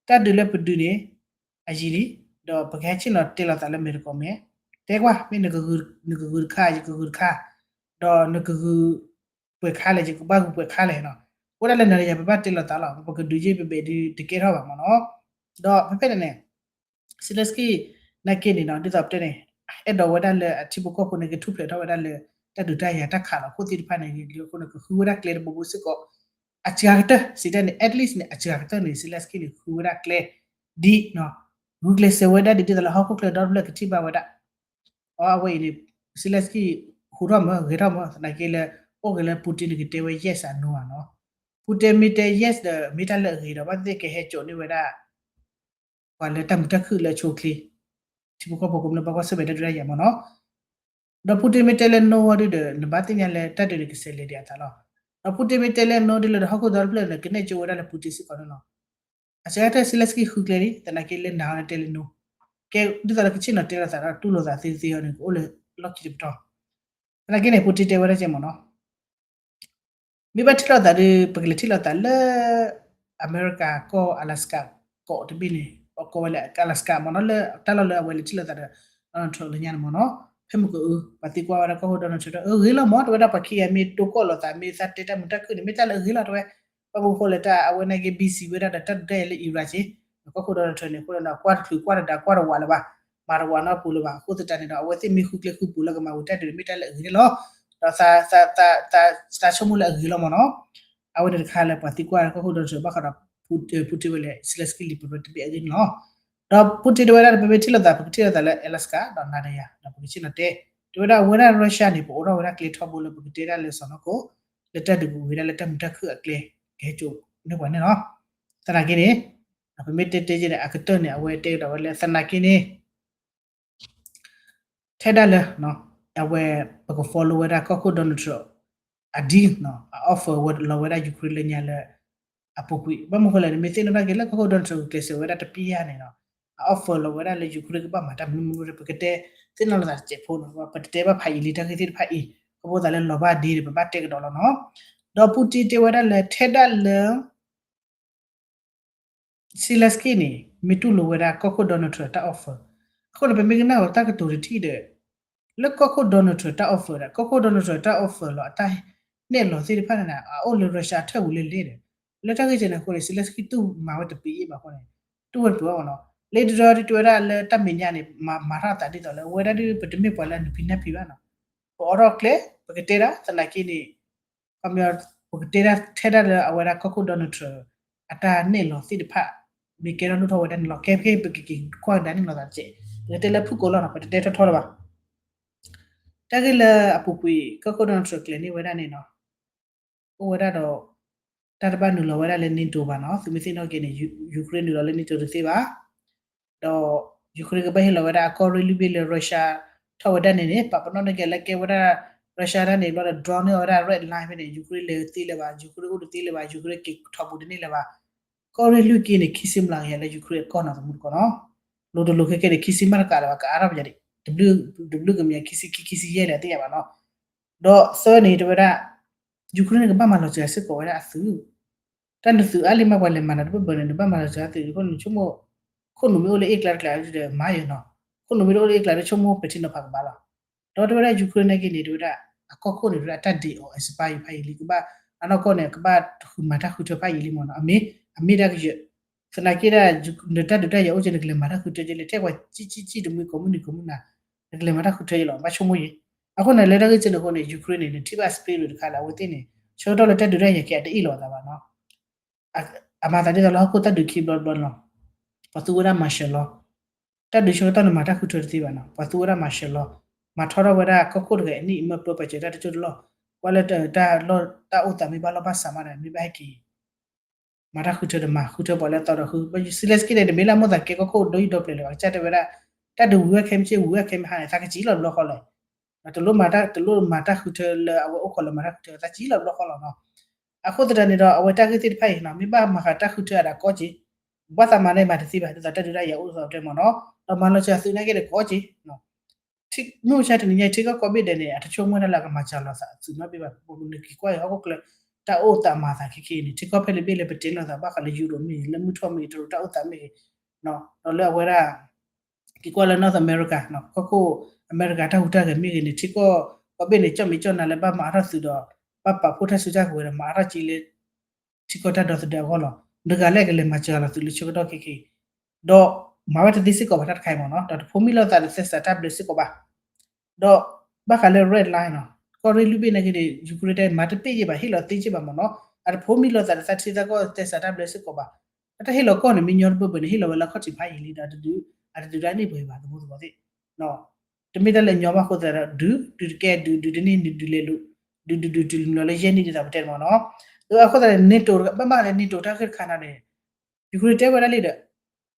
တၢ်ဒုးလၢပဒုးန့ၣ် အယံာ်လံ, ဒီးပကဟဲဆ့ၣ်နီၤတဲလိာ်သးလၢမဲာ်တကိးမဲာ်, တဲကွၢ် မ့ၢ်နကဂုာ်တခါ ယကဂုာ်တခါ, ဒီးနကဂုာ်ပှဲၤခါလဲၣ် ယကဘၣ်ဂုာ်ပှဲၤခါလဲၣ်နီၤ, အိၣ်ဒၣ်လၢနၤဒီးယၤ ပဘၣ်တဲလိာ်သးလီၤ, ပကဒုးယ့ၢ်ဘဲဘဲဒုးတကဲထီၣ်ဘၣ်မ့ၢ်နီၤ, ဒီးဖဲဖဲန့ၣ်န့ၣ် Zelenskyy နာ်က့န့ၣ်နီၤ ဒ်သိးပတဲန့ၣ် အဲၣ်ဒိးဝဲဒၣ်လၢအထံဖိကီၢ်ဖိန့ၣ် ကထူၣ်ဖျဲးထီၣ်ဝဲဒၣ်လၢ တၢ်ဒုးတၢ်ယၤတၢ်ခးလီၤ ခိၣ်သ့ၣ်တဖၣ်န့ၣ် လၢအဃိန့ၣ် ကဃုဝဲဒၣ်ကျဲတဘိဘိစ့ၢ်ကီး, အစှၤကတၢၢ် စံးတဲန့ၣ် at least န့ၣ် အစှၤကတၢၢ်န့ၣ် Zelenskyy န့ၣ် ဃုဝဲဒၣ်ကျဲ ဒ် ဂုာ်ကျဲးစၢးဝဲဒၣ်ဒ်သိးလၢဟီၣ်ခိၣ်ချၢဒီတဖျၢၣ်ကထံၣ်ဘၣ်ဝဲဒၣ် အဝဲအံၤန့ၣ် Zelenskyy ဟူးထီၣ်မး ဂဲၤထီၣ်မး သနာ်က့လၢ အိၣ်ဂ့ၤလၢ Putin န့ၣ် ကတဲဝဲ yes or no ဧါနီၤ, Putin မ့ၢ်တဲ yes ဒီး မ့ၢ်တၢ်လၢအဂ့ၤဒီး ဘၣ်သ့ၣ်သ့ၣ်ကဟဲစိာ်န့ၢ်ဝဲဒၣ် ပှၤလၢတၢ်မုာ်တၢ်ခုၣ်လၢအဆိအချ့ ထံဖိကီၢ်ဖိကမျၢၢ်ဘၣ်ကွၢ်ဆၢၣ်မဲာ်တၢ်ဒုးတၢ်ယၤမ့ၢ်နီၤ, ဒီး Putin မ့ၢ်တဲလၢ no ဝဲဒၣ်ဒီး နဘၣ်သ့ၣ်ညါလၢတၢ်ဒုးန့ၣ် ကဆဲးလဲၤဒံးအသးလီၤ, ဒီး Putin မ့ၢ်တဲလၢ no ဒ်လဲၣ်ဒီး ဟီၣ်ခိၣ်ဒီတဖျၢၣ်န့ၣ် ကနဲၣ်ကၠိဝဲဒၣ်လၢ Putin စ့ၢ်ကီးန့ၣ်လီၤ, အစှၤကတၢၢ် Zelenskyy ဃုကျဲလံ သနာ်က့လၢနၤအီၤန့ၣ်တဲလၢ no, ကဲ ဒ်သိးလၢကဆ့ၣ်နီၤတဲလိာ်သးဒီးတူၢ်လိာ်သးသ့သ့အီၤန့ၣ် ကအိၣ်လၢလီၢ်ခံတပတီၢ်, သနာ်က့န့ၣ် Putin တဲဝဲဒၣ်ကဲမ့ၢ်နီၤ မ့ၢ်ဘၣ်ထံၣ်လိာ်သးဒီး ပကလဲၤထံၣ်လိာ်သးလၢ အမဲရကၤကီၢ် Alaska ကီးတဘ့ၣ်န့ၣ် အကိးဝဲလၢ Alaska မ့ၢ်နီၤ လၢတၢ်လီၢ်လၢအဝဲလဲၤထံၣ်လိာ်သးဒီး Donald Trump လၢညါန့ၣ်မ့ၢ်နီၤ, ဖဲမုၢ်ကအု ပှၤသံကွၢ်ဝဲဒၣ်ကီၢ်ခိၣ် Donald Trump ဒီး အဂ့ၤလီၤမ့ၢ် တဲဝဲဒၣ်ပှၤခံဂၤမ့ၢ်တိၢ်ကီၢ်လိာ်သး မ့ၢ်သးတဲတၢ်မုာ်တၢ်ခုၣ်န့ၣ် မ့ၢ်တၢ်လၢအဂ့ၤလီၤ တဲဝဲ, ဘၣ်မနုၤဃိလဲၣ် တၢ်အဝဲနာ်က့ busy ဝဲဒၣ်ဒီးတၢ်ဒုးတၢ်ယၤလၢ Iran က့, ကီၢ်ခိၣ် Donald Trump န့ၣ် အဃိဒီး ကွၢ်တချုးကွၢ်တဒါကွၢ်တဝးလၢၤဘၣ်, မၤတဝးနီတပူၤလၢၤဘၣ်, အဃိသတးန့ၣ်ဒီး အဝဲသ့ၣ်မ့ၢ်ဃုကျဲဃုပူၤလၢကမၤဝံၤတၢ်ဒုးန့ၣ် မ့ၢ်တၢ်လၢအဂ့ၤန့ၣ်လီၤ, ဒီးသးဆိကမိၣ်လၢအဂ့ၤလီၤမ့ၢ်နီၤ, အဝဲန့ၣ်တခါလၢပှၤသံကွၢ်ကီၢ်ခိၣ် Donald Trump ဘၣ်ဃးဒီး Putin ဝဲလဲၣ် Zelenskyy လံာ်ပရၢတဘ့ၣ်အဂ့ၢ်န့ၣ်လီၤ, ဒီး Putin တဲဝဲဒၣ် ပမ့ၢ်ထံၣ်လိာ်သး ပကထံၣ်လိာ်သးလၢ Alaska ဒီးနၤဒီးယၤ ဒီးပကဆ့ၣ်နီၤတဲ တဲဝဲဒၣ်အဝဲဒၣ် Russia န့ၣ် ပအိးထီၣ်ဝဲဒၣ်ကျဲထီဘိလၢပကတဲဒၣ်လၢစီၤနီၢ်ခိၣ် လၢတၢ်ဒုးကဝံၤဒၣ်လၢတၢ်မုာ်တၢ်ခုၣ်အကျဲ ကဟဲစိာ်န့ၢ်ပှၤန့ၣ်လီၤ. သနာ်က့န့ၣ် ပမ့ၢ်တဲတဲက့ၤန့ၣ် အကတၢၢ်န့ၣ် အဝဲတဲကဒီးဝဲလၢသနာ်က့န့ၣ် ထဲဒၣ်လၢ အဝဲ ပက follow ဝဲဒၣ်ကီၢ်ခိၣ် Donald Trump အ deal အ offer လီၤဝဲဒၣ် Ukraine လၢညါလၢ အပူၤကွံာ် ဘၣ်မနုၤဃိလဲၣ်န့ၣ် မ့ၢ်သ့ၣ်နီၣ်ထီၣ်က့ၤလၢကီၢ်ခိၣ် Donald Trump ကျဲးစၢးဝဲဒၣ်တပျံၤယါန့ၣ်လီၤ. အ offer လီၤဝဲဒၣ်လၢ Ukraine ကဘၣ်မၤတၢ်မနုၤမနုၤ ပကတဲသ့ၣ်နီၣ်လိာ်သးတစဲးဖိ ပတတဲဘၣ်ဖးယံာ်လံ တၢ်ဂ့ၢ်သ့ၣ်တဖၣ်အံၤ ခီဖျိသးလၢလီၤဘၣ်ဒ့ဒီး ပဘၣ်တဲကဒီးလီၤနီၤ. ဒီး Putin တဲဝဲဒၣ်လၢထဲဒၣ်လၢ Zelenskyy န့ၣ် မ့ၢ်တူၢ်လိာ်ဝဲဒၣ်ကီၢ်ခိၣ် Donald Trump တၢ် offer အဃိန့ၣ် ပမ့ၢ်ကနၣ်ဝဲတၢ်ကတိၤတထံၣ်ဒီး လၢကီၢ်ခိၣ် Donald Trump တၢ် offer ဒီး ကီၢ်ခိၣ် Donald Trump တၢ် offer လီၤ အတၢ်နဲၣ်လီၤသ့ၣ်တဖၣ်န့ၣ် အအိၣ်လၢ Russia ထၢၣ်ပူၤလၢလဲၣ်ဒီး လၢတၢ်ဂ့ၢ်ကဲန့ၣ်အဃိန့ၣ် Zelenskyy တူၢ်မၤဝဲတပံၤအ့ၣ်ဘၣ်အဃိန့ၣ် တူၢ်ဝဲတပံၤဘၣ်နီၤ. လၢတတီၤတဝဲဒၣ်လၢတၢ်မဲာ်ညါန့ၣ် မၤထီၣ်သးဒ်သိးလၢ အဝဲဒၣ်ဒ်ပတမ့ၢ်ပှၤလၢအနုၤဖံနၢ်ဖံဘၣ်နီၤ. ပအိးထီၣ်ကျဲ ပကတဲဒၣ်သနာ်က့န့ၣ် ခီပညီ ပကတဲဒၣ်ထဲဒၣ်လၢအဝဲဒၣ်ကီၢ်ခိၣ် Donald Trump အတၢ်နဲၣ်လီၤသ့ၣ်တဖၣ် မ့ၢ်ကဲထီၣ်လိၣ်ထီၣ်ဝဲဒၣ်န့ၣ်လီၤ. ကဲဖဲပကက့ၤကွၢ်ကဒါန့ၣ်လီၤသးတစဲး ပကတဲလၢဖုၣ်ကိာ်လီၤနီၤ ပတတဲထီၣ်ထီလၢၤဘၣ်. တၢ်ဂ့ၢ်လၢအပူၤကွံာ် ကီၢ်ခိၣ် Donald Trump ကျဲၤန့ၢ်ဝဲဒၣ်န့ၣ်နီၤ အိၣ်ဝဲဒၣ်ဒီး တၢ်တဘၣ်နုာ်လီၤဝဲဒၣ်လၢ NATO ဘၣ်နီၤ. သုမ့ၢ်သ့ၣ်နီၣ်က့ၤန့ၣ် Ukraine နုာ်လီၤလၢ NATO တသ့ဘၣ် ဒီး Ukraine ကဘၣ်ဟ့ၣ်လီၤဝဲဒၣ်အကီၢ်ရ့ၣ်လွံၢ်ဘ့ၣ်လၢ Russia ထီၣ်ဝဲဒၣ်န့ၣ်န့ၣ် ပာ်ပနီၣ်န့ၢ်က့ၤလၢကဲဝဲဒၣ် Russia တၢ်န့ၣ်ဘျီဒီး draw န့ၢ်ဝဲဒၣ် red line ဖဲန့ၣ် Ukraine လဲၤသ့လၢၤဘၣ် Ukraine အိၣ်တသ့လၢၤဘၣ် Ukraine က့ၤထီၣ်ပူၤတန့ၢ်လၢၤဘၣ်. ကီၢ်ရ့ၣ်လွံၢ်က့န့ၣ် ခံဆံမျးကယၤလၢ Ukraine အကီၢ်နီၤ သမူတကီၢ်နီၤ လိၤတလိၤခဲကဲန့ၣ် ခံဆံမးတကးလၢၤဘၣ် ကအါထီၣ်ပယၤဒံး တဘျုးကမျး ခံဆံခံ ခံဆံယဲၢ်လဲၣ် သ့ၣ်ညါဘၣ်နီၤ. ဒီးသၢန့ၣ် တဲဝဲဒၣ် Ukraine န့ၣ် ကဘၣ်မၤလီၤစှၤစ့ၢ်ကီးဝဲဒၣ်အသုး တၢ်နသုးအါလံမး ပှၤလဲၤမၤနၤတဘၢၣ်ဘၢၣ်န့ၣ် နဘၣ်မၤလီၤစှၤသုးအဃိန့ၣ် ဆိကမိၣ် ခိၣ်နူာ်မ့ၢ်အိၣ်လၢအ့ၣ်ကျါတကျါဒီးမၤယၤနီၤ ခိၣ်နူာ်မ့ၢ်တအိၣ်လၢအ့ၣ်ကျါဒီးဆိကမိၣ်ပဲာ်ထံနီၤဖးကဘၣ်လီၤ. ဒီးတဲဝဲဒၣ် Ukraine နာ်က့န့ၣ် တဲဝဲဒၣ် အကီၢ်ခိၣ်န့ၣ် တဲဝဲဒၣ် တၢ်ဒ့အီၤ expire ဖးယံာ်လံ ကဘၣ် အနီၢ်ကီၢ်န့ၣ် ကဘၣ်ဃုမၤတၢ်ဃုထၢဖးယံာ်လံမ့ၢ်နီၤ အမ့ၢ် အမ့ၢ်တၢ်ကယၢၢ် သနာ်က့ဒၣ် နတၢ်ဒုးတၢ်ယၤအိၣ်က့ၤ နကလဲၤမၤတၢ်ဃုထၢက့ၤလၢ ထဲပှၤကံၣ်ကံၣ်ကံၣ်တမှံကိးမုၢ်နံၤကိးမုၢ်နၤ နကလဲၤမၤတၢ်ဃုထၢက့ၤလီၤ ဘၣ်ဆိကမိၣ်ယဲ အဃိန့ၣ် လၢတၢ်ဂ့ၢ်ကဲန့ၣ်အဃိန့ၣ် Ukraine န့ၣ် နထံၣ်ဘၣ် spirit တခါလၢအဝဲသ့ၣ်န့ၣ် ဆၢကတီၢ်လၢတၢ်ဒုးတၢ်ယၤကဲအတအ့ၣ်လိာ်အသးဘၣ်နီၤ အမၤသးဒ်သိးလၢဟီၣ်ခိၣ်တၢ်ဒုးခံဘျီတဘျီန့ၣ်လီၤ. ပှၤသူဝဲဒၣ် martial law တၢ်ဒုးဆၢကတီၢ်န့ၣ် မၤတၢ်ဃုထၢတသ့ဘၣ်နီၤ ပှၤသူဝဲဒၣ် martial law မၤထီထီၣ်ဝဲဒၣ်ကီၢ်ခိၣ်တဂၤအနံၣ်အမၢပၢပှၤစၢၤတၢ်တကၠိၢ်တလီၢ် ကွၢ်လၢတၢ်အိၣ်သးမ့ၢ်ဘၣ်လီၢ်ဘၣ်စးမးဒီး မ့ၢ်ဘၣ်ဟဲက့ၤ မၤတၢ်ဃုထၢတမၤ ဃုထၢပှၤလၢအသီဒီးဃု Zelenskyy န့ၣ် တမ့ၢ်လၢအမိၣ်သးကဲကီၢ်ခိၣ်ဒီယံၤဒီပျဲၤလၢၤဘၣ် ကစၢ်တဲဝဲဒၣ် တၢ်ဒုးဝံၤဝဲခဲမ့ၢ်က့ ဝံၤဝဲခဲမ့ၢ်ဟါန့ၣ် သးကစံးလီၤတဘျီဃီလီၤ တလိၣ်မၤတၢ် တလိၣ်မၤတၢ်ဃုထၢလၢအဝဲအိၣ်ခိးလၢမၤတၢ်ဃုထၢ သးစံးလီၤတဘျီဃီလီၤနီၤ အဃိသတးန့ၣ်ဒီး အဝဲတၢ်ဂ့ၢ်သ့ၣ်တဖၣ်အံၤနီၤ မ့ၢ်ဘၣ်မၤဃာ်တၢ်ဃုထၢအဒၣ်ကိးက့ၤ ဘၣ်သးမၤန့ၣ်မၤတသ့ဘၣ် ဒ်သိးတၢ်ဒုးတၢ်ယၤအိၣ်သိးတဲမ့ၢ်နီၤ ဒီးမၤလီၤစှၤသုးနာ်က့ဒီးကိးက့ၤ မုၢ်မဆါတနံၤညါ ထံကီၢ်ကိးဘ့ၣ်ဒဲးန့ၣ် အတဆိကမိၣ်ဒၣ်လၢအကမၤစှၤလီၤသးသုးနီတဘ့ၣ်ဘၣ် ပနက့ၤကွၢ်အံၤဟီၣ်ခိၣ်ကျၢၢ် တၢ်အိၣ်သးမၤသးခဲကနံၣ်အံၤန့ၣ် ထံကီၢ်ဖဲလဲၣ်ဘ့ၣ်လၢပတဲနီၤသးဘၣ်ဃးလၢ Europe မ့ၢ်ဂ့ၤ လၢမုၢ်ထီၣ်မ့ၢ်ဂ့ၤ တရူးတၢ်အိၣ်သးမ့ၢ်ဂ့ၤ ဒီးလၢအဝဲဒၣ် က့ၤကွၢ်လၢ North America ကီၢ်ခိၣ်အမဲရကၤတၢ်ဟူးတၢ်ဂဲၤမ့ၢ်ဂ့ၤန့ၣ် ထံကီၢ်ကိးဘ့ၣ်န့ၣ် ကၠီၣ်မဲာ်ကၠီၣ်နၤလၢဘၣ်မၤအါထီၣ်သုးဒီး ဘၣ်ပာ်ဖှိၣ်တၢ်စုတၢ်ကဝဲၤဒီး မၤအါထီၣ်က့ၤလၢ ထံကီၢ်တၢ်ဒီသဒၢအဂီၢ်လီၤ. နဂၤလၢအကလဲၤမၤစှၤလီၤသုးလၢဆၢကတီၢ်ခဲကနံၣ်အံၤ ဒီးမၤဝဲတသ့စ့ၢ်ကီးဘၣ်တၢ်တခါအံၤမ့ၢ်နီၤ ဒီးတဖိးမံလိာ်သးဒီးသဲစးတၢ်ဘျၢစ့ၢ်ကီးဘၣ် ဒီးဘၣ်ဃးလၢ red line နီၤ ကီၢ်ရ့ၣ်လွံၢ်ဘ့ၣ်နာ်က့န့ၣ် Ukraine တဲမၤတပ့ၢ်ယ့ၢ်ဘၣ် ဟ့ၣ်လီၤသ့ယ့ၢ်ဘၣ်မ့ၢ်နီၤ အတဖိးမံလိာ်သးဒီးသးထံသးကီၢ်သဲစးတၢ်ဘျၢစ့ၢ်ကီးဘၣ် အတၢ်ဟ့ၣ်လီၤကီၢ်န့ၣ် မ့ၢ်ညီတဘၢၣ်ဘၢၣ်န့ၣ် ဟ့ၣ်လီၤဝဲလၢခီၣ်ထံးဖးယံာ်လံဒီး အတဒုး အတဒုးတၢ်န့ၢ်ပှဲၤဘၣ် သ့ၣ်တဖၣ် တမ့ၢ်တၢ်လၢညီဘၣ်အဃိသတးဒီး ဒုး ဒုးတကဲ ဒုး ဒုးတန့ၢ် ဒုးလဲၤလိာ် ဒုး ဒုး ဒုးတုၤလီၤလၢယဲၢ်နံၣ်ဒ်သိးပတဲန့ၣ်မ့ၢ်နီၤ အဃိသတးန့ၣ် NATO ဘၣ်မးလၢ NATO တၢ်ဂ့ၢ်တခါန့ၣ် Ukraine တဲဝဲဒၣ်လံဒီး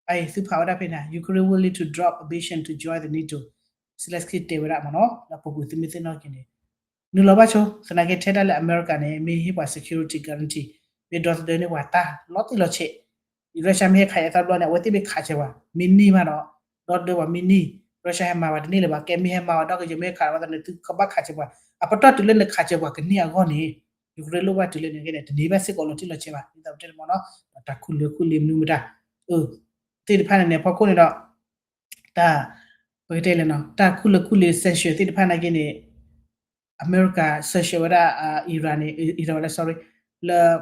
အအံၤသုဖးဝဲဒၣ်ဖဲန့ၣ် Ukraine willing to drop a mission to join the NATO Zelenskyy တဲဝဲဒၣ်မ့ၢ်နီၤ ဒီးပူၤကွံာ်သုမ့ၢ်သ့ၣ်နီၣ်က့ၤန့ၣ် နုာ်လီၤဘၣ်ဆိ သနာ်က့ထဲဒၣ်လၢအမဲရကၤန့ၣ် မ့ၢ်ဟ့ၣ်ပှၤ security guarantee မ့ၢ်ဒီသဒၢန့ၢ်ပှၤတၢ်လီၤတံၢ်လီၤဆဲး Russia မ့ၢ်ဟဲခးယၤသီတဘျီန့ၣ် အဝဲသ့ၣ်မ့ၢ်ခးစၢၤပှၤ မ့ၢ်န့ၢ်ဘၣ်ဒီး ဒီသဒၢပှၤမ့ၢ်န့ၢ် Russia ဟဲမၤပှၤတန့ၢ်လၢၤဘၣ် ကဲမ့ၢ်ဟဲမၤပှၤဒီကယဲၢ်မ့ၢ်ခးပှၤသတးန့ၣ် သုကဘၣ်ခးစၢၤပှၤ အပတီၢ်တုၤလၢနခးစၢၤပှၤကန့ၢ်အဂီၢ်န့ၣ် Ukraine လိၣ်ဘၣ်တုၤလၢန့ၣ်က့န့ၣ် တန့ၢ်ဘၣ်စ့ၢ်ကီးလီၤတံၢ်လီၤဆဲးဘၣ် ဒ်သိးပတဲန့ၣ်မ့ၢ်နီၤ ဒီးတၢ်ခူလၢခူလ့မနုၤမတၤ သ့ၣ်တဖၣ်န့ၣ်န့ၣ် ဖီခိၣ်န့ၣ်ဒီး တၢ် ပကတဲလဲၣ်နီၤ တၢ်ခူလၢခူလ့ sanction သ့ၣ်တဖၣ်နာ်က့န့ၣ် အမဲရကၤ sanction ဝဲဒၣ် Iran န့ၣ် Iran ဝဲဒၣ် sorry လၢ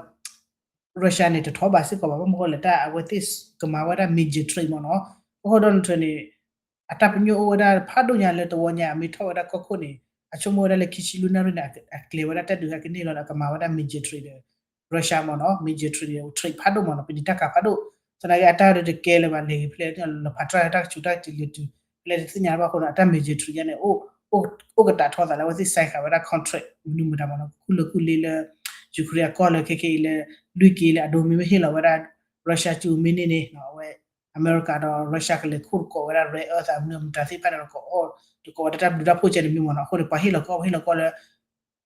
Russia န့ၣ် တထီဘးစ့ၢ်ကီးဘၣ် ဘၣ်မနုၤဃိလဲၣ် တၢ်အဝဲသ့ၣ်ကမၤဝဲဒၣ် major trade မ့ၢ်နီၤ ကီၢ်ခိၣ် Donald Trump န့ၣ် အတၢ်ပညိၣ်အိၣ်ဝဲဒၣ်ဖးဒိၣ်ညါလၢတဝီညါ အမ့ၢ်ထီၣ်ဝဲဒၣ်ကီၢ်ခိၣ်န့ၣ် အဆိကမိၣ်ဝဲဒၣ်လၢခံဆံလွံၢ်နၣ်ရံၣ်န့ၣ် အကျဲၤဝဲဒၣ်တၢ်ဒုးဟဲကန့ၢ်လီၤဒီး အကမၤဝဲဒၣ် major trade ဒီး Russia မ့ၢ်နီၤ major trade န့ၣ် trade ဖးဒိၣ်မ့ၢ်နီၤ ပနံာ်တၢ်ကၤဖးဒိၣ် သနာ်က့အတၢ်ဒုးတကဲလၢၤဘၣ် လဲၤဂ့ၤဖျဲး လီၤဖးတြၢ်တၢ်ကဆူးတၢ်ကတုၤလဲၤတုၤ ဖဲလဲၣ်တသ့ၣ်ညါဘၣ်အဃိဒီး အတၢ် major trade ယါန့ၣ် အိၣ် အိၣ်ကတးထီသးလၢအဝဲသ့ၣ် sign ဃာ်ဝဲဒၣ် contract မနုၤမတၤမ့ၢ်နီၤ ခူၣ်လၢခူၣ်လ့လၢ Ukraine အကီၢ်လၢခဲခဲအံၤလၢ လွံၢ်က့လၢအဒိမ့ၢ်ဝဲဟ့ၣ်လီၤဝဲဒၣ် Russia ကၠူမ့ၢ်န့ၢ်န့ၣ် အဝဲ အမဲရကၤဒီး Russia ကလဲၤခိၣ်တကိးဝဲဒၣ် rare earth မနုၤမတၤသ့ၣ်တဖၣ်န့ၣ် တကိးအီၤတၢ်ဘျုးတၢ်ဖှိၣ်ကဲန့ၣ်မ့ၢ်မ့ၢ်နီၤ အဃိန့ၣ် ပှၤဟ့ၣ်လီၤကီၢ် ဟ့ၣ်လီၤကီၢ်လၢ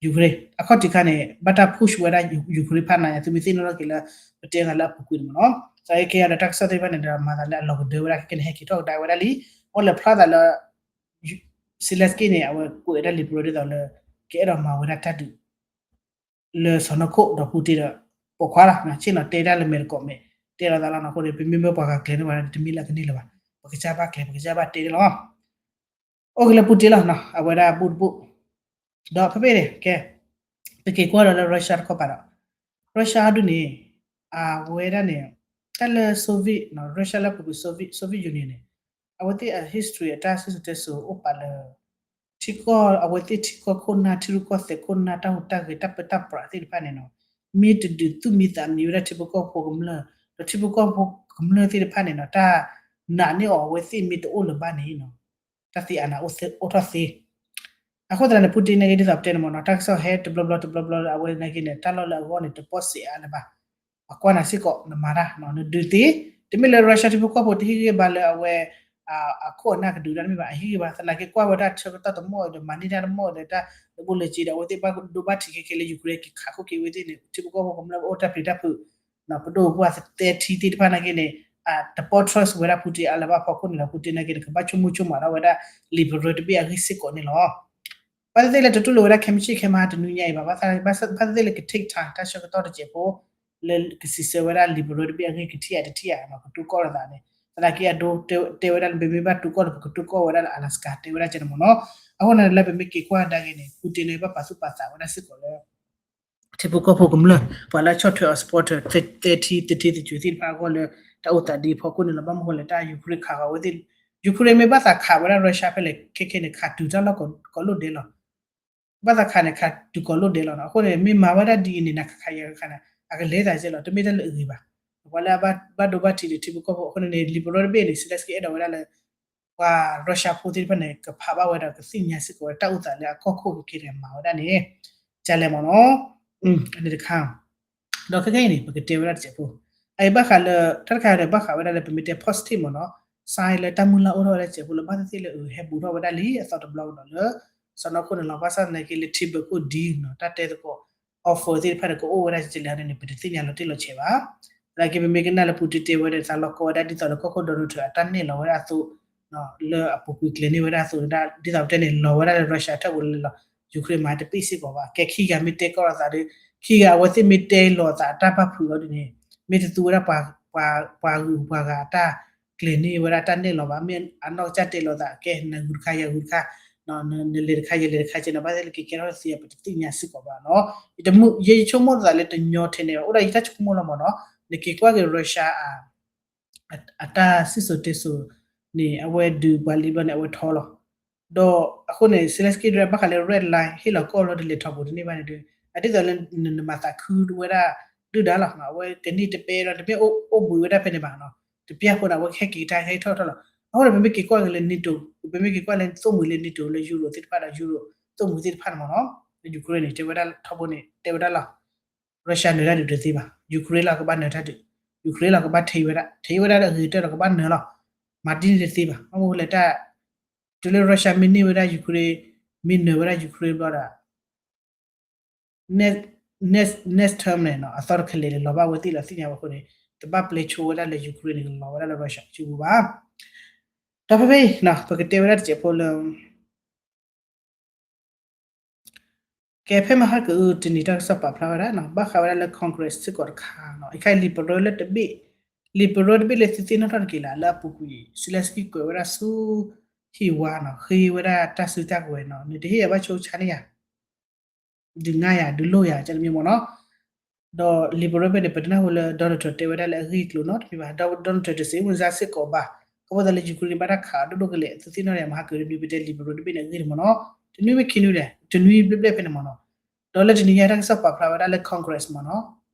Ukraine အခီၣ်ထံးခါန့ၣ် ဘၣ်တၢ် push ဝဲဒၣ် Ukraine ဖးနးညါ သုမ့ၢ်သ့ၣ်နီၣ်ထီၣ်က့ၤလၢ ပတဲသးလၢအပူၤကွံာ်န့ၣ်မ့ၢ်နီၤ သးကဲယၤဒီးတၢ်ကစီၣ်သ့ၣ်တဖၣ်န့ၣ်ဒီး မၤသးလၢအလီၤကဒၢဝဲဒၣ်ခဲကဲန့ၣ် ဟဲက့ၤထီၣ်ကဒါဝဲဒၣ်လံ အိၣ်လဲၤဖျါသးလၢ Zelenskyy န့ၣ် အဝဲကွဲးဝဲဒၣ် liberal ဒ်သိးလၢ ကအဲၣ်ဒိးမၤဝဲဒၣ်တၢ်ဒုး လၢစီၤနီၢ်ခိၣ်ဒီး Putin ဒီး ပိာ်ခွါလီၤ ဆ့ၣ်နီၤတဲတၢ်လၢမဲာ်တကိးမဲာ် တဲလီၤသးလီၤနီၤ အဃိန့ၣ် ပမ့မ့ၢ်ပှၤဂၤကျဲၤန့ၢ်ဝဲဒၣ် တမ့ၢ်လၢအကန့ၢ်လၢၤဘၣ် ပကစၢ်ဘၣ်ကျဲၤ ပကစၢ်ဘၣ်တဲန့ၣ်လီၤ အိၣ်က့ၤလၢ Putin လီၤနီၤ အဝဲဒၣ်ဘူၣ်တဘူၣ် ဒီးဖဲဖဲန့ၣ် ကဲ ပက့ၤကွၢ်ဒီးလၢ Russia တခီပၤဒီး Russia ဒုန့ၣ် အဝဲဒၣ်န့ၣ် တၢ်လၢ Soviet နီၤ Russia လၢပူၤကွံာ် Soviet Union န့ၣ် အဝဲသ့ၣ်အ history အတၢ်စံၣ်စိၤတဲစိၤအိၣ်ပာ်လၢ ထံကီၢ်အဝဲသ့ၣ်ထံကီၢ်ခိၣ်နၢ် ထံရူၢ်ကီၢ်သဲးခိၣ်နၢ် တၢ်ဟူးတၢ်ဂဲၤ တၢ်ပၢတၢ်ပြးသ့ၣ်တဖၣ်န့ၣ်နီၤ မ့ၢ်တဒုးသူၣ်မံသးမံဝဲဒၣ်ထံဖိကီၢ်ဖိကမျၢၢ် ဒီးထံဖိကီၢ်ဖိကမျၢၢ်သ့ၣ်တဖၣ်န့ၣ်နီၤ တၢ်နာ်န့ၢ်အီၤအဝဲသ့ၣ်မ့ၢ်တအိၣ်လၢၤဘၣ်န့ၣ်နီၤ တၢ်သ့ၣ်အါနၢ်အိၣ်ထီၣ်သ့ အဃိသတးန့ၣ် Putin နာ်က့ဒ်သိးပတဲန့ၣ်မ့ၢ်နီၤ တၢ်ကစီၣ်ဟဲတဘျီဘျီတဘျီဘျီလၢအဝဲနာ်က့န့ၣ် တၢ်လီၢ်လၢအဂီၢ်န့ၣ် တပီၢ်စ့းအါလၢၤဘၣ် အကွၢ်နၤစ့ၢ်ကီး နမၤတၢ် နဒုးသ့ တမ့ၢ်လၢ Russia ထံဖိကီၢ်ဖိတဟ့ၣ်ဂံၢ်ဘါလၢအဝဲ အခိၣ်အနၢ်ကဒုးတၢ်တမ့ၢ်ဘၣ် အဟ့ၣ်ဂံၢ်ဘါ သနာ်က့ကွၢ်ဝဲဒၣ်ဆၢကတီၢ်တမီၢ်ဒီး မၤန့ၢ်တၢ်တမီၢ်ဒီး တၢ်လၢဘိလၢစ့ဒီး အဝဲသ့ၣ်ဘၣ်ဒိဘၣ်ထံးခဲခဲလၢ Ukraine က့ၤခးခိၣ်က့ၤဝဲသ့ၣ်န့ၣ် ထံဖိကီၢ်ဖိကမျၢၢ်အိၣ်တၢ်ပျံၤတၢ်ဖုး ပဒိၣ်ပှၢ်သဲထံသ့ၣ်တဖၣ်နာ်က့န့ၣ် တပီၢ် trust ဝဲဒၣ် Putin အါလၢၤဘၣ်အဖီခိၣ်န့ၣ်လီၤ Putin နာ်က့န့ၣ် ကဘၣ်ဆိကမိၣ်ဆိကမးထီၣ်ဝဲဒၣ် liberal တဘ့ၣ်အဂ့ၢ်စ့ၢ်ကီးန့ၣ်လီၤ ဘၣ်သ့ၣ်သ့ၣ်လၢတတူၢ်လိာ်ဝဲဒၣ်ခဲမုၢ်ဆ့ၣ်ခဲမုၢ်ဟါတနွံညါအံၤဘၣ် ဘၣ်သ့ၣ်သ့ၣ်လၢက take time တၢ်ဆၢကတီၢ်တစဲးဖိ လၢကစံးဆၢဝဲဒၣ် liberal တဘ့ၣ်အဂ့ၢ်ကထံၣ်ဧါတထံၣ်ဧါနီၤ ကတိၤကီၢ်လိာ်သးန့ၣ် သနာ်က့အဒိတဲဝဲဒၣ်လၢ ပမ့ၢ်ဘၣ်တိၤကီၢ်လိာ် ပကတိၤကီၢ်ဝဲဒၣ်လၢ Alaska တဲဝဲဒၣ်ကဲန့ၣ်မ့ၢ်နီၤ အဃိန့ၣ်လၢပမ့ၢ်က့ၤကွၢ်ကဒါက့ၤန့ၣ် Putin န့ၣ် ဘၣ်ပာ်သူၣ်ပာ်သးဝဲဒၣ်စ့ၢ်ကီးလၢ ထံဖိကီၢ်ဖိကမျၢၢ် ပှၤလၢဆီၣ်ထွဲအီၤ supporter သဲထံသထံသကွံာ်သ့ၣ်တဖၣ်အဂီၢ်လၢ တၢ်အိၣ်သးဒ်အဖီခိၣ်န့ၣ်လီၤ ဘၣ်မနုၤဃိလဲၣ် တၢ် Ukraine ခးဃီၤဝဲသ့ၣ် Ukraine မ့ၢ်ဘၣ်သးခးဝဲဒၣ် Russia ဖဲလဲၣ်ခဲခဲန့ၣ် ခးတုၤတၢ်လီၢ်ကိးလိၣ်ဒဲးလီၤ ဘၣ်သးခးန့ၣ် ခးတုၤကိးလိၣ်ဒဲးလီၤနီၤ အဃိန့ၣ် မ့ၢ်မၤဝဲဒၣ်ဒ်အံၤန့ၣ် နခးခးယၤခးန့ၣ် အကလဲၤသးကဲလီၤ တမ့ၢ်တၢ်လၢအဂ့ၤဘၣ် ပှၤလၢအဘၣ်ဒိဘၣ်ထံးဒီးထံဖိကီၢ်ဖိအဃိန့ၣ် liberal တဘ့ၣ်န့ၣ် Zelenskyy အဲၣ်ဒိးဝဲဒၣ်လၢ ပှၤ Russia ဖိသ့ၣ်တဖၣ်န့ၣ် ကဖးဘၣ်ဝဲဒီးကသ့ၣ်ညါစ့ၢ်ကီးဝဲတၢ်အိၣ်သးလၢအကီၢ်ခိၣ်ကကဲန့ၣ် မၤဝဲဒၣ်န့ၣ် ကလဲၣ်မ့ၢ်နီၤ အန့ၣ်တခါ ဒီးခဲခဲအံၤန့ၣ် ပကတဲဝဲဒၣ်တစဲးဖိ အအံၤဘၣ်ဃးလၢ တၢ်တခါဒီး ဘၣ်ဃးဝဲဒၣ်လၢပမ့ၢ်တဲ positive မ့ၢ်နီၤ sign လၢတၢ်မုၢ်လၢ်အိၣ်ထီၣ်ဝဲဒၣ်တစဲးဖိလၢ ဘၣ်သ့ၣ်သ့ၣ်လၢအဟဲဘူးထီၣ်ဝဲဒၣ်လံ အသီတဘျီကဒီးလၢ စီၤနီၢ်ခိၣ်န့ၣ်လီၤ ဘၣ်ဆၣ်သနာ်က့လၢ ထံဘၢခိၣ်ဒ်နီၤ တၢ်တဲသကိး offer သ့ၣ်တဖၣ်န့ၣ် ကအိၣ်ဝဲဒၣ်ကလဲၣ်န့ၣ် ပတသ့ၣ်ညါလီၤတံၢ်လီၤဆဲးဘၣ် သနာ်က့ပမ့ၢ်ကနၣ်လၢ Putin တဲဝဲဒၣ် သးလီၤကီဝဲဒၣ်ဒ်သိးလၢကီၢ်ခိၣ် Donald Trump အတၢ်နဲၣ်လီၤဝဲဒၣ်အသိး လၢအပူၤကွံာ်ကျဲၤန့ၢ်ဝဲဒၣ်အသိး ဒ်သိးပတဲန့ၣ် လီၤဝဲဒၣ်လၢ Russia ထၢၣ်ပူၤလၢလီၤ Ukraine မၤတပ့ၢ်စ့ၢ်ကီးဘၣ် ကဲခံဂၤမ့ၢ်တဲကီၢ်လိာ်သးဒီး ခံဂၤအဝဲသ့ၣ်မ့ၢ်တဲလီၤသးအတၢ်ပာ်ဖုးအီၤဒ်န့ၣ် မ့ၢ်တသူဝဲဒၣ်ပှၤ ပှၤဂုၤပှၤဂၤအတၢ်ကျဲၤန့ၢ်ဝဲဒၣ်တၢ်နဲၣ်လီၤဘၣ် မ့ၢ်အနီၢ်ကစၢ်တဲလီၤသး ကဲနဂုၤတခါယဂုၤတခါ နလဲၤတခါယလဲၤတခါကဲန့ၣ် ဘၣ်သ့ၣ်လၢကကဲထီၣ်သ့အပတသ့ၣ်ညါစ့ၢ်ကီးဘၣ်နီၤ ယဆိကမိၣ်သးလၢတညီထဲန့ၣ် အိၣ်ဒၣ်ယတၢ်ဆိကမိၣ်လီၤမ့ၢ်နီၤ နက့ၤကွၢ်က့ၤ Russia အတၢ်စံၣ်စိၤတဲစိၤန့ၣ် အဝဲဒုးပှၤလံဘျီန့ၣ် အဝဲထီလီၤ ဒီးအဃိန့ၣ် Zelenskyy ဒၣ်ဘၣ်ဃးလၢ red line ဟ့ၣ်လီၤကီၢ်လီၤတလဲၤထီဘိတန့ၢ်ဘၣ်န့ၣ်ဒီး အဒ်သိးလၢနမၤသးခုဝဲဒၣ်ဒုၣ်ဒါလီၤ အဝဲကန့ၢ်တပဲဒီး တမ့ၢ်အိၣ်ဘှံးဝဲဒၣ်ဖဲန့ၣ်ဘၣ်နီၤ တပျၢ်ဖိန့ၣ် အဝဲကဟဲက့ၤကဒါကဟဲထီၣ်ထီၣ်လီၤ အဃိန့ၣ် ပမ့ၢ်က့ၤကွၢ်က့ၤလၢ NATO ပမ့ၢ်က့ၤကွၢ်လၢသိၣ်မှံၤလၢ NATO လၢ Europe သ့ၣ်တဖၣ်ဒီး Europe သိၣ်မှံၤသ့ၣ်တဖၣ်န့ၣ်မ့ၢ်နီၤ လၢ Ukraine န့ၣ် တဲဝဲဒၣ်ထီဘိန့ၣ် တဲဝဲဒၣ်လီၤ Russia နၢၤတၢ်ဒုးတသ့ဘၣ် Ukraine လီၤကဘၣ်နၢၤတၢ်ဒုး Ukraine လီၤကဘၣ်ထံးဝဲဒၣ် ထံးဝဲဒၣ်ဒီးအဂ့ၤကတၢၢ်လီၤကဘၣ်နၢၤလီၤ မၤဒ်န့ၣ်တသ့ဘၣ် ဘၣ်မနုၤဃိလဲၣ်တၢ် တုၤလၢ Russia မ့ၢ်န့ၢ်ဝဲဒၣ် Ukraine မ့ၢ်နၢၤဝဲဒၣ် Ukraine ဘျီဒီး next next term န့ၣ်နီၤ အသီတခဲလၢာ်န့ၣ် လီၤဘၣ်ဝဲသ့ၣ်လီၤသ့ၣ်ညါဝဲအဃိန့ၣ် တဘၣ်ပျဲဆိဝဲဒၣ်လၢ Ukraine န့ၣ် ကလီၤဝဲဒၣ်လၢ Russia ကၠူပူၤဘၣ် ဒီးဖဲဖဲအံၤ ပကတဲဝဲဒၣ်တစဲးဖိလၢ ကဲဖဲမဟါကအုတနံၤတၢ်ကစီၣ်ပာ်ဖျါဝဲဒၣ်နီၤ ဘၣ်ဃးဝဲဒၣ်လၢ Congress စ့ၢ်ကီးတခါနီၤ အခါ liberal လၢတဘ့ၣ် liberal တဘ့ၣ်လၢသုသ့ၣ်နီၣ်ထီၣ်တက့ၢ်လၢ လၢအပူၤကွံာ် Zelenskyy ကွဲးဝဲဒၣ်ဆူ ဟံၣ်ဝါနီၤ ဃ့ဝဲဒၣ်တၢ်စုတၢ်ကဝဲၤနီၤ နတဟ့ၣ်ယၤဘၣ်ဆိကဆါန့ၢ်ယၤ ဒုးငါယၤ ဒုးလိၣ်ယၤ ကန့ၣ်မ့ၢ်နီၤ ဒီး liberal ဘက်န့ၣ် ပတနၢ်ဟူလၢ Donald Trump တဲဝဲဒၣ်လၢအဂ့ၢ်အကျိၤနီတမံၤဘၣ် ဒီး Donald Trump တစံးဝဲစါစ့ၢ်ကီးဘၣ် ခီဖျိသးလၢ Ukraine န့ၣ် ဘၣ်တၢ်ခးဒိၣ်ဒိၣ်ကလဲာ် သုသ့ၣ်နီၣ်န့ၣ် မဟါကတနွံပတဲ liberal တဘ့ၣ်န့ၣ်အဂ့ၢ်န့ၣ်မ့ၢ်နီၤ တနွံမ့ၢ်ခံနွံလဲၣ် တနွံဘျဲၣ်ဘျဲၣ်ဖဲန့ၣ်မ့ၢ်နီၤ ဒီးလၢတနံၤညါတၢ်ကစီၣ်ပာ်ဖျါဝဲဒၣ်လၢ Congress မ့ၢ်နီၤ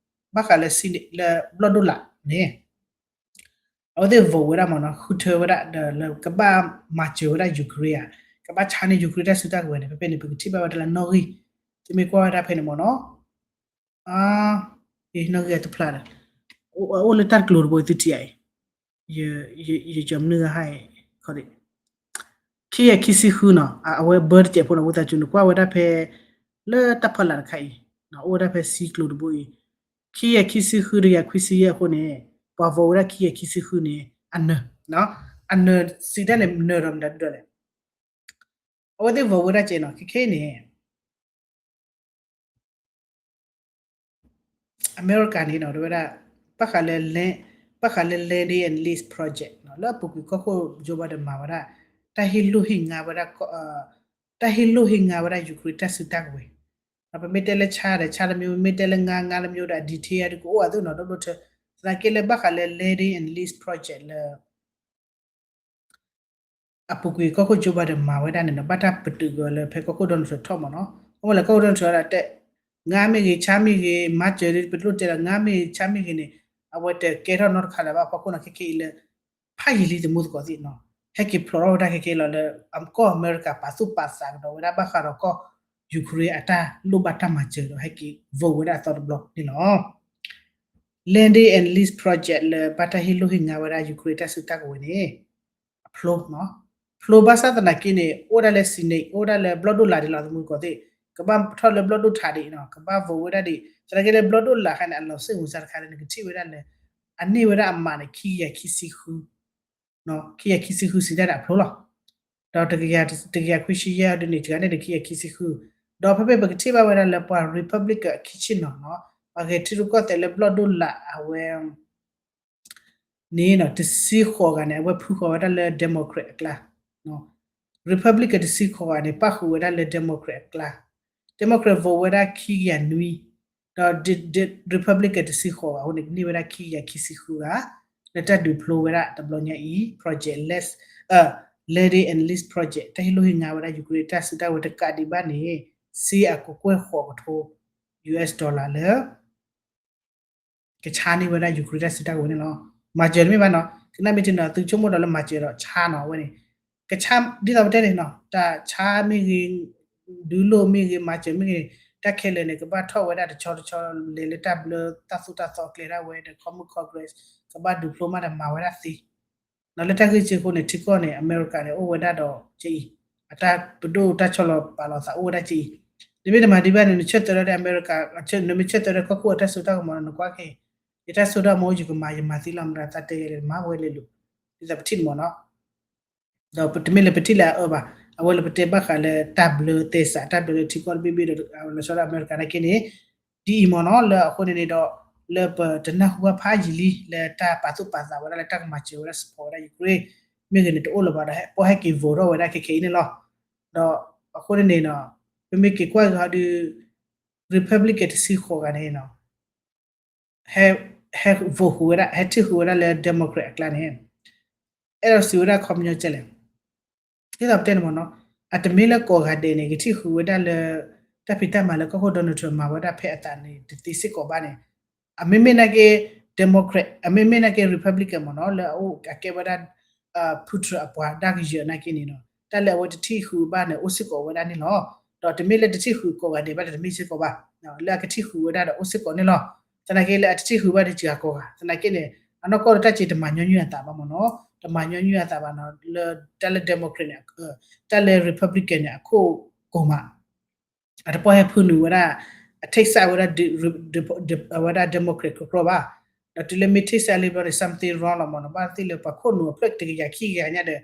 ဘၣ်ဃးလၢ Senate လၢဘျီၣ်ဒိၣ်လာ်န့ၣ် အဝဲသ့ၣ် vote ဝဲဒၣ်မ့ၢ်နီၤ ဃုထၢဝဲဒၣ်ဒီးလၢကဘၣ်မၤစၢၤဝဲဒၣ် Ukraine ဧါ ကဘၣ်ဆါန့ၢ် Ukraine တၢ်စုတၢ်ကဝဲၤန့ၣ် ဖဲဖဲန့ၣ် ပကထံၣ်ဘၣ်ဝဲဒၣ်လၢနီၣ်ဂံၢ်, သုမ့ၢ်ကွၢ်ဝဲဒၣ်ဖဲန့ၣ်မ့ၢ်နီၤ, နီၣ်ဂံၢ်အတဖျါဒီး အိၣ်လၢတၢ်တကျိၤတဘိအံၤသုထံၣ်ဧါအံၤ, ယကၠီမနုၤဂၤဟါအံၤ, ခံကယၤခံဆံဃုနီၤ, အဝဲဘၢတစဲးဖိနီၤ ဝံသးစူၤ နကွၢ်ဝဲဒၣ်ဖဲ လၢတၢ်ဖီလာ်တခါအံၤ, အိၣ်ဝဲဒၣ်ဖဲဆံကျိၤတဘိအံၤ, ခံကယၤခံဆံဃု တကယၤခွံဆံယဲၢ်အဃိန့ၣ်, ပှၤ vote ဝဲဒၣ်ခံကယၤခံဆံဃုန့ၣ် အနၢၤ, အနၢၤစံးတၢ်န့ၣ် နၢၤဒီးမတၤဒုဒီးလဲၣ် အဝဲသ့ၣ် vote ဝဲဒၣ်ကဲနီၤ ခဲခဲအံၤန့ၣ် အမဲရကၤန့ၣ်နီၤ တဲဝဲဒၣ် ဘၣ်ဃးလၢ land, ဘၣ်ဃးလၢ Land and Lease Project နီၤ လၢအပူၤကွံာ်ကီၢ်ခိၣ် Joe Biden မၤဝဲဒၣ် တၢ်ဟ့ၣ်လိၢ်ဟ့ၣ်ငါဝဲဒၣ် တၢ်ဟ့ၣ်လိၢ်ဟ့ၣ်ငါဝဲဒၣ် Ukraine တၢ်စုတၢ်ကဝဲၤ, ပမ့ၢ်တဲလၢဆါဒီးဆါတမျိုး, မ့ၢ်တဲလၢငါငါတမျိုးဒီး အ detail အဒုကအိၣ်အသိးနီၤ ဒိၣ်ဒိၣ်ထၢ, သနာ်က့လၢဘၣ်ဃးလၢ Land and Lease Project လၢ အပူၤကွံာ်ကီၢ်ခိၣ် Joe Biden မၤဝဲဒၣ်န့ၣ်ဒီး ဘၣ်တၢ်ပတုာ်က့ၤအီၤလၢဖဲကီၢ်ခိၣ် Donald Trump ထီၣ်မ့ၢ်နီၤ, အဝဲလၢကီၢ်ခိၣ် Donald Trump ဒၣ်တဲ, ငါမ့ၢ်ဂ့ၤ ဆါမ့ၢ်ဂ့ၤ မၤစၢၤဒ်ပဒိၣ်တဲလီၤ ငါမ့ၢ်ဂ့ၤ ဆါမ့ၢ်ဂ့ၤန့ၣ် အဝဲတကဲထီၣ်နီတခါလၢၤဘၣ် ဖီခိၣ်နီၤ ခဲခဲအံၤလၢ ဖးယံာ်လံသမူသကိးသ့ၣ်နီၤ, ဟဲက့ၤဖျိးထီၣ်ဝဲဒၣ်ခဲခဲလီၤလၢ ကီၢ်အမဲရကၤပာ်သူၣ်ပာ်သးကဒီးဝဲဒၣ်ဘၣ်ဃးဒီးကီၢ် Ukraine အတၢ်လိၣ်ဘၣ်တၢ်မၤစၢၤဒီး ဟဲက့ၤ vote ဝဲဒၣ်အသီတဘျီန့ၣ်လီၤ. Land and Lease Project လၢဘၣ်တၢ်ဟ့ၣ်လိၢ်ဟ့ၣ်ငါဝဲဒၣ် Ukraine တၢ်စုတၢ်ကဝဲၤန့ၣ် အဖျိ, ဖျိဘၣ်ဆၣ်သနာ်က့န့ၣ် အိၣ်ဒၣ်လၢ Senate အိၣ်ဒၣ်လၢဘျီၣ်ဒိၣ်လာ်ဒ်လီၤ သမူသကိးသ့ၣ်, ကဘၣ်ထီၣ်လၢဘျီၣ်ဒိၣ်ထးဒ်နီၤ ကဘၣ် vote ဝဲဒၣ်ဒ် သနာ်က့လၢဘျီၣ်ဒိၣ်လာ်ခါန့ၣ် အလီၤစိတ်ဝင်စားတခါလၢနကထံၣ်ဝဲဒၣ်လၢ အန့ၢ်ဝဲဒၣ်အမးန့ၣ် ခံကယၤခံဆံဃု ခံကယၤခံဆံဃုစံးတၢ်န့ၣ်အဖျိလီၤ. ဒီးတကယၤခွံဆံယဲၢ်အဒုန့ၣ် တဂၤန့ၣ်ဒီးခံကယၤခံဆံဃု, ဒီးဖဲဖဲပကထံၣ်ဘၣ်ဝဲဒၣ်လၢပှၤ Republican အခံဆ့ၣ်နီၤနီၤ ပှၤဂဲၤထံရူၢ်ကီၢ်သဲးလၢဘျီၣ်ဒိၣ်လာ်အဝဲ န့ၣ်နီၤ တဆံဃိးဂၤန့ၣ် အဝဲဖုဃီၤဝဲဒၣ်လၢ Democrat အကျါ, Republican တဆံဃိးဂၤန့ၣ် ပၣ်ဃုာ်ဝဲဒၣ်လၢ Democrat အကျါ, Democrat vote ဝဲဒၣ်ခံကယၤနွံ, ဒီး Republican တဆံဃိးဂၤအဃိန့ၣ် ကန့ၢ်ဝဲဒၣ်ခံကယၤခံဆံဃုဂၤ လၢတၢ်ဒုးဖျိဝဲဒၣ်တဘျီညါအံၤ Project Lease, Land and Lease Project တၢ်ဟ့ၣ်လိၢ်ဟ့ၣ်ငါဝဲဒၣ် Ukraine တၢ်စုတၢ်ကဝဲၤတကးဒံးဘၣ်န့ၣ် စ့အကကွဲၢ်ဃိးကထိ US dollar လၢ ကဆါန့ၢ်ဝဲဒၣ် Ukraine တၢ်စုတၢ်ကဝဲၤန့ၣ်လီၤ. မၤစၢၤတမ့ၢ်ဘၣ်နီၤ ကနၣ်မ့ၢ်ထံနီၤ သုဆိကမိၣ်ဒီးလၢမၤစၢၤဒီးဆါနီၤ အဝဲန့ၣ် ကဆါ ဒ်သိးပတဲန့ၣ်နီၤ တၢ်ဆါမ့ၢ်ဂ့ၤ ဒုးလိၢ်မ့ၢ်ဂ့ၤ မၤစၢၤမ့ၢ်ဂ့ၤ တၢ်ခဲလၢာ်န့ၣ် ကဘၣ်ထီၣ်ဝဲဒၣ်တဆီတဆီ လဲၤလၢတၢ်ဘျၢတၢ်သိၣ်တၢ်သီကျဲဒၣ်ဝဲဒီး Common Congress ကဘၣ်ဒုးဖျိမးဒီးမၤဝဲဒၣ်သ့ နီၤ လၢတၢ်ဂ့ၢ်စ့အဃိန့ၣ် ထံကီၢ်န့ၣ် အမဲရကၤန့ၣ် အိၣ်ဝဲဒၣ်ဒီးက့အံၤ အတၢ်ပဒိၣ်တၢ်ဆီလီၤပာ်လီၤသးအိၣ်ဝဲဒၣ်က့အံၤ နမ့ၢ်တမၤဒံးဘၣ်န့ၣ် နဆၢသၢဒီးအမဲရကၤ နမ့ၢ်ဆၢသၢဒီးကီၢ်ခိၣ်အတၢ်စိတၢ်ကမီၤနီၤ နကွၢ်က့ၤ ယတၢ်စိတၢ်ကမီၤအိၣ် ယကမၤ ယမၤသ့လီၤ မတၤသးတဲယဲလဲၣ် မၤဝဲလဲၤလိာ် ဒ်သိးပထံၣ်န့ၣ်မ့ၢ်နီၤ ဒီးတမ့ၢ်လၢပထံၣ်လၢအအၢဘၣ် အဝဲလၢပတဲဘၣ်ဃးလၢတၢ်ဘျၢသဲစး တၢ်ဘျၢလၢထံကီၢ်တဘ့ၣ်ဘ့ၣ်ဒီး လီၤဆီဒၣ်အမဲရကၤနာ်က့န့ၣ် ဒ်အံၤမ့ၢ်နီၤ လၢအဃိန့ၣ်န့ၣ်ဒီး လၢပတနၢ်ဟူဘၣ်ဖးယံာ်လံ လၢတၢ်ပာ်သူၣ်ပာ်သးဝဲဒၣ်လၢတၢ်ကမၤစၢၤဝဲဒၣ် support ဝဲဒၣ် Ukraine မ့ၢ်ဂ့ၤန့ၣ် တအိၣ်လၢၤဘၣ်ဒီး ပှၤဟဲက့ၤ vote ထီၣ်ဝဲဒၣ်ခဲခဲအံၤန့ၣ်လီၤ. ဒီးအဃိန့ၣ်န့ၣ်နီၤ ပမ့ၢ်က့ၤကွၢ်က့ၤဟီဒုး Republican တဆံဃိးဂၤန့ၣ်နီၤ ဟဲ ဟဲ vote ဃုာ်ဝဲဒၣ် ဟဲထံၣ်ဃုာ်ဝဲဒၣ်လၢ Democrat အကျါန့ၣ် အဲၣ်ဒိးစံးဝဲဒၣ်ခီပညီကဲလဲၣ် ဒ်သိးပတဲန့ၣ်မ့ၢ်နီၤ အတမ့ၢ်လၢကိးဂၤဒဲးန့ၣ် ကထံၣ်ဃုာ်ဝဲဒၣ်လၢ တၢ်ဖံးတၢ်မၤလၢကီၢ်ခိၣ် Donald Trump မၤဝဲဒၣ်ဖဲအသးန့ၣ် တသ့စ့ၢ်ကီးဘၣ်န့ၣ် အမ့မ့ၢ်နာ်က့ Democrat အမ့မ့ၢ်နာ်က့ Republican မ့ၢ်နီၤ လၢအအိၣ်အကဲဝဲဒၣ် Putin အပှၤဒါကယၢၤနာ်က့န့ၣ်နီၤ တၢ်လၢအဝဲတထံၣ်ဃုာ်ဘၣ်န့ၣ် အိၣ်စ့ၢ်ကီးဝဲဒၣ်န့ၣ်လီၤ. ဒီးတမ့ၢ်လၢတထံၣ်ဃုာ်ကိးဂၤဒဲးဘၣ်ဒီး တမ့ၢ်စ့ၢ်ကီးဘၣ် လၢအကထံၣ်ဃုာ်ဝဲဒၣ်ဒီးအိၣ်စ့ၢ်ကီးန့ၣ်လီၤ. သနာ်က့လၢအတထံၣ်ဃုာ်ဘၣ်ဒီးစှၤကိးဂၤ သနာ်က့န့ၣ် အနီၢ်ကီၢ်ဒီးတၢ်စ့တမၤညီနုၢ်အသးဘၣ်မ့ၢ်နီၤ တမၤညီနုၢ်အသးဘၣ်နီၤ လၢတၢ်လၢ Democrat န့ၣ် တၢ်လၢ Republican န့ၣ် အခိၣ်ကိၤမး အတပီၢ်ဟဲဖုနုာ်ဝဲဒၣ် အ take side ဝဲဒၣ် ဝဲဒၣ် Democrat ကြီကြီဘၣ်. ဒီးတုၤလၢမ့ၢ် take side လံဘျီန့ၣ် something wrong လီၤမ့ၢ်နီၤ ဘၣ်သ့ၣ်လၢပှၤခိၣ်နူာ်အဖျၢၣ်တကယၤခံကယၤညါဒီး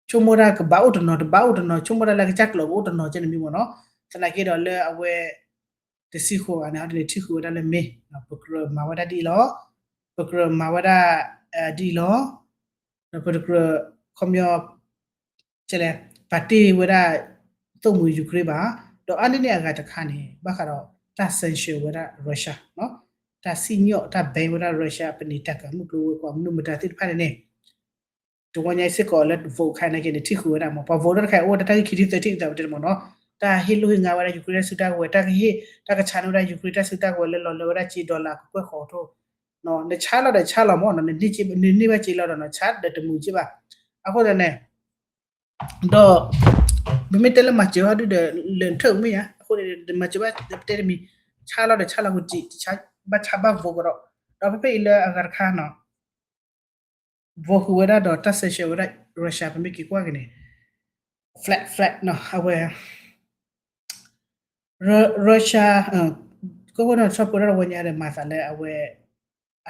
ဆိကမိၣ်တၢ်ကဘၣ်အိၣ်တနီၤ တဘၣ်အိၣ်တနီၤ ဆိကမိၣ်တၢ်လၢကစၢ်ကျိၤကအိၣ်တနီၤကဲန့ၣ်မ့ၢ်မ့ၢ်နီၤ သနာ်က့ဒီးလၢအဝဲ တဆံဃိးဂၤန့ၣ် ဟီဒ်န့ၣ် ထံၣ်ဃုာ်ဝဲဒၣ်လၢမ့ၢ် ပကြၢးမၤဝဲဒၣ်ဒ်အံၤလီၤ ပကြၢးမၤဝဲဒၣ်ဒ်အံၤလီၤ ဒီးပတကြၢး ခီပညီ ကဲလဲၣ် ပာ်တ့ၢ်ဝဲဒၣ် သိၣ်မှံၤ Ukraine ဘၣ် ဒီးအါန့ၢ်န့ၢ်အဂၤတခါန့ၣ် ဘၣ်ဃးဒီးတၢ် sanction ဝဲဒၣ် Russia တၢ်စံၣ်ညီၣ်တၢ် ban ဝဲဒၣ် Russia ပန့ၢ်တၢ်ကၤမုၢ်ကျိၤဝဲၤကွာ်မနုၤမတၤသ့ၣ်တဖၣ်န့ၣ်န့ၣ် တဝီညါစ့ၢ်ကီးလၢ vote ခါနာ်က့န့ၣ် ထံၣ်ဃုာ်ဝဲဒၣ်မ့ၢ် ပှၤ vote တၢ်တခါအံၤ အိၣ်ဝဲဒၣ်တၢ်ဂ့ၢ်ခံထံၣ်သၢထံၣ်အသးပတဲန့ၣ်မ့ၢ်နီၤ တၢ်ဟ့ၣ်လိၢ်ဟ့ၣ်ငါဝဲဒၣ် Ukraine တၢ်စုတၢ်ကဝဲၤ တၢ်ကဟ့ၣ် တၢ်ကဆါန့ၢ်ဝဲဒၣ် Ukraine တၢ်စုတၢ်ကဝဲၤလၢလီၤလၢဝဲဒၣ်စ့ dollar ကကွဲၢ်ဃိးကထိ နဆါလီၤဒီးဆါလီၤမ့ၢ်နီၤ နန့ၢ်ဘၣ်စ့လီၤဒီးနီၤ ဆါဒီးတမုာ်စ့ဘၣ် အဃိန့ၣ် ဒီး ပမ့ၢ်တဲလၢမၤစၢၤဟီဒုဒီး လၢာ်ထၢၣ်မ့ၢ်ညါ အဃိန့ၣ် မၤစၢၤဘၣ် ပတဲတမံၤ ဆါလီၤဒီးဆါလီၤကတံာ် ဘၣ်ဆါဘၣ် vote ကဒီး ဒီးဖဲဖဲအံၤလၢအဂၤတခါနီၤ vote ဃုာ်ဝဲဒၣ်ဒီးတၢ် sanction ဝဲဒၣ် Russia ပမ့ၢ်က့ၤကွၢ်က့ၤန့ၣ် flat flat နီၤ အဝဲ Russia ကီၢ်ခိၣ်နီၢ်ထီၣ်ဖိဒၣ်တဝီညါဒီး မၤသးလၢအဝဲ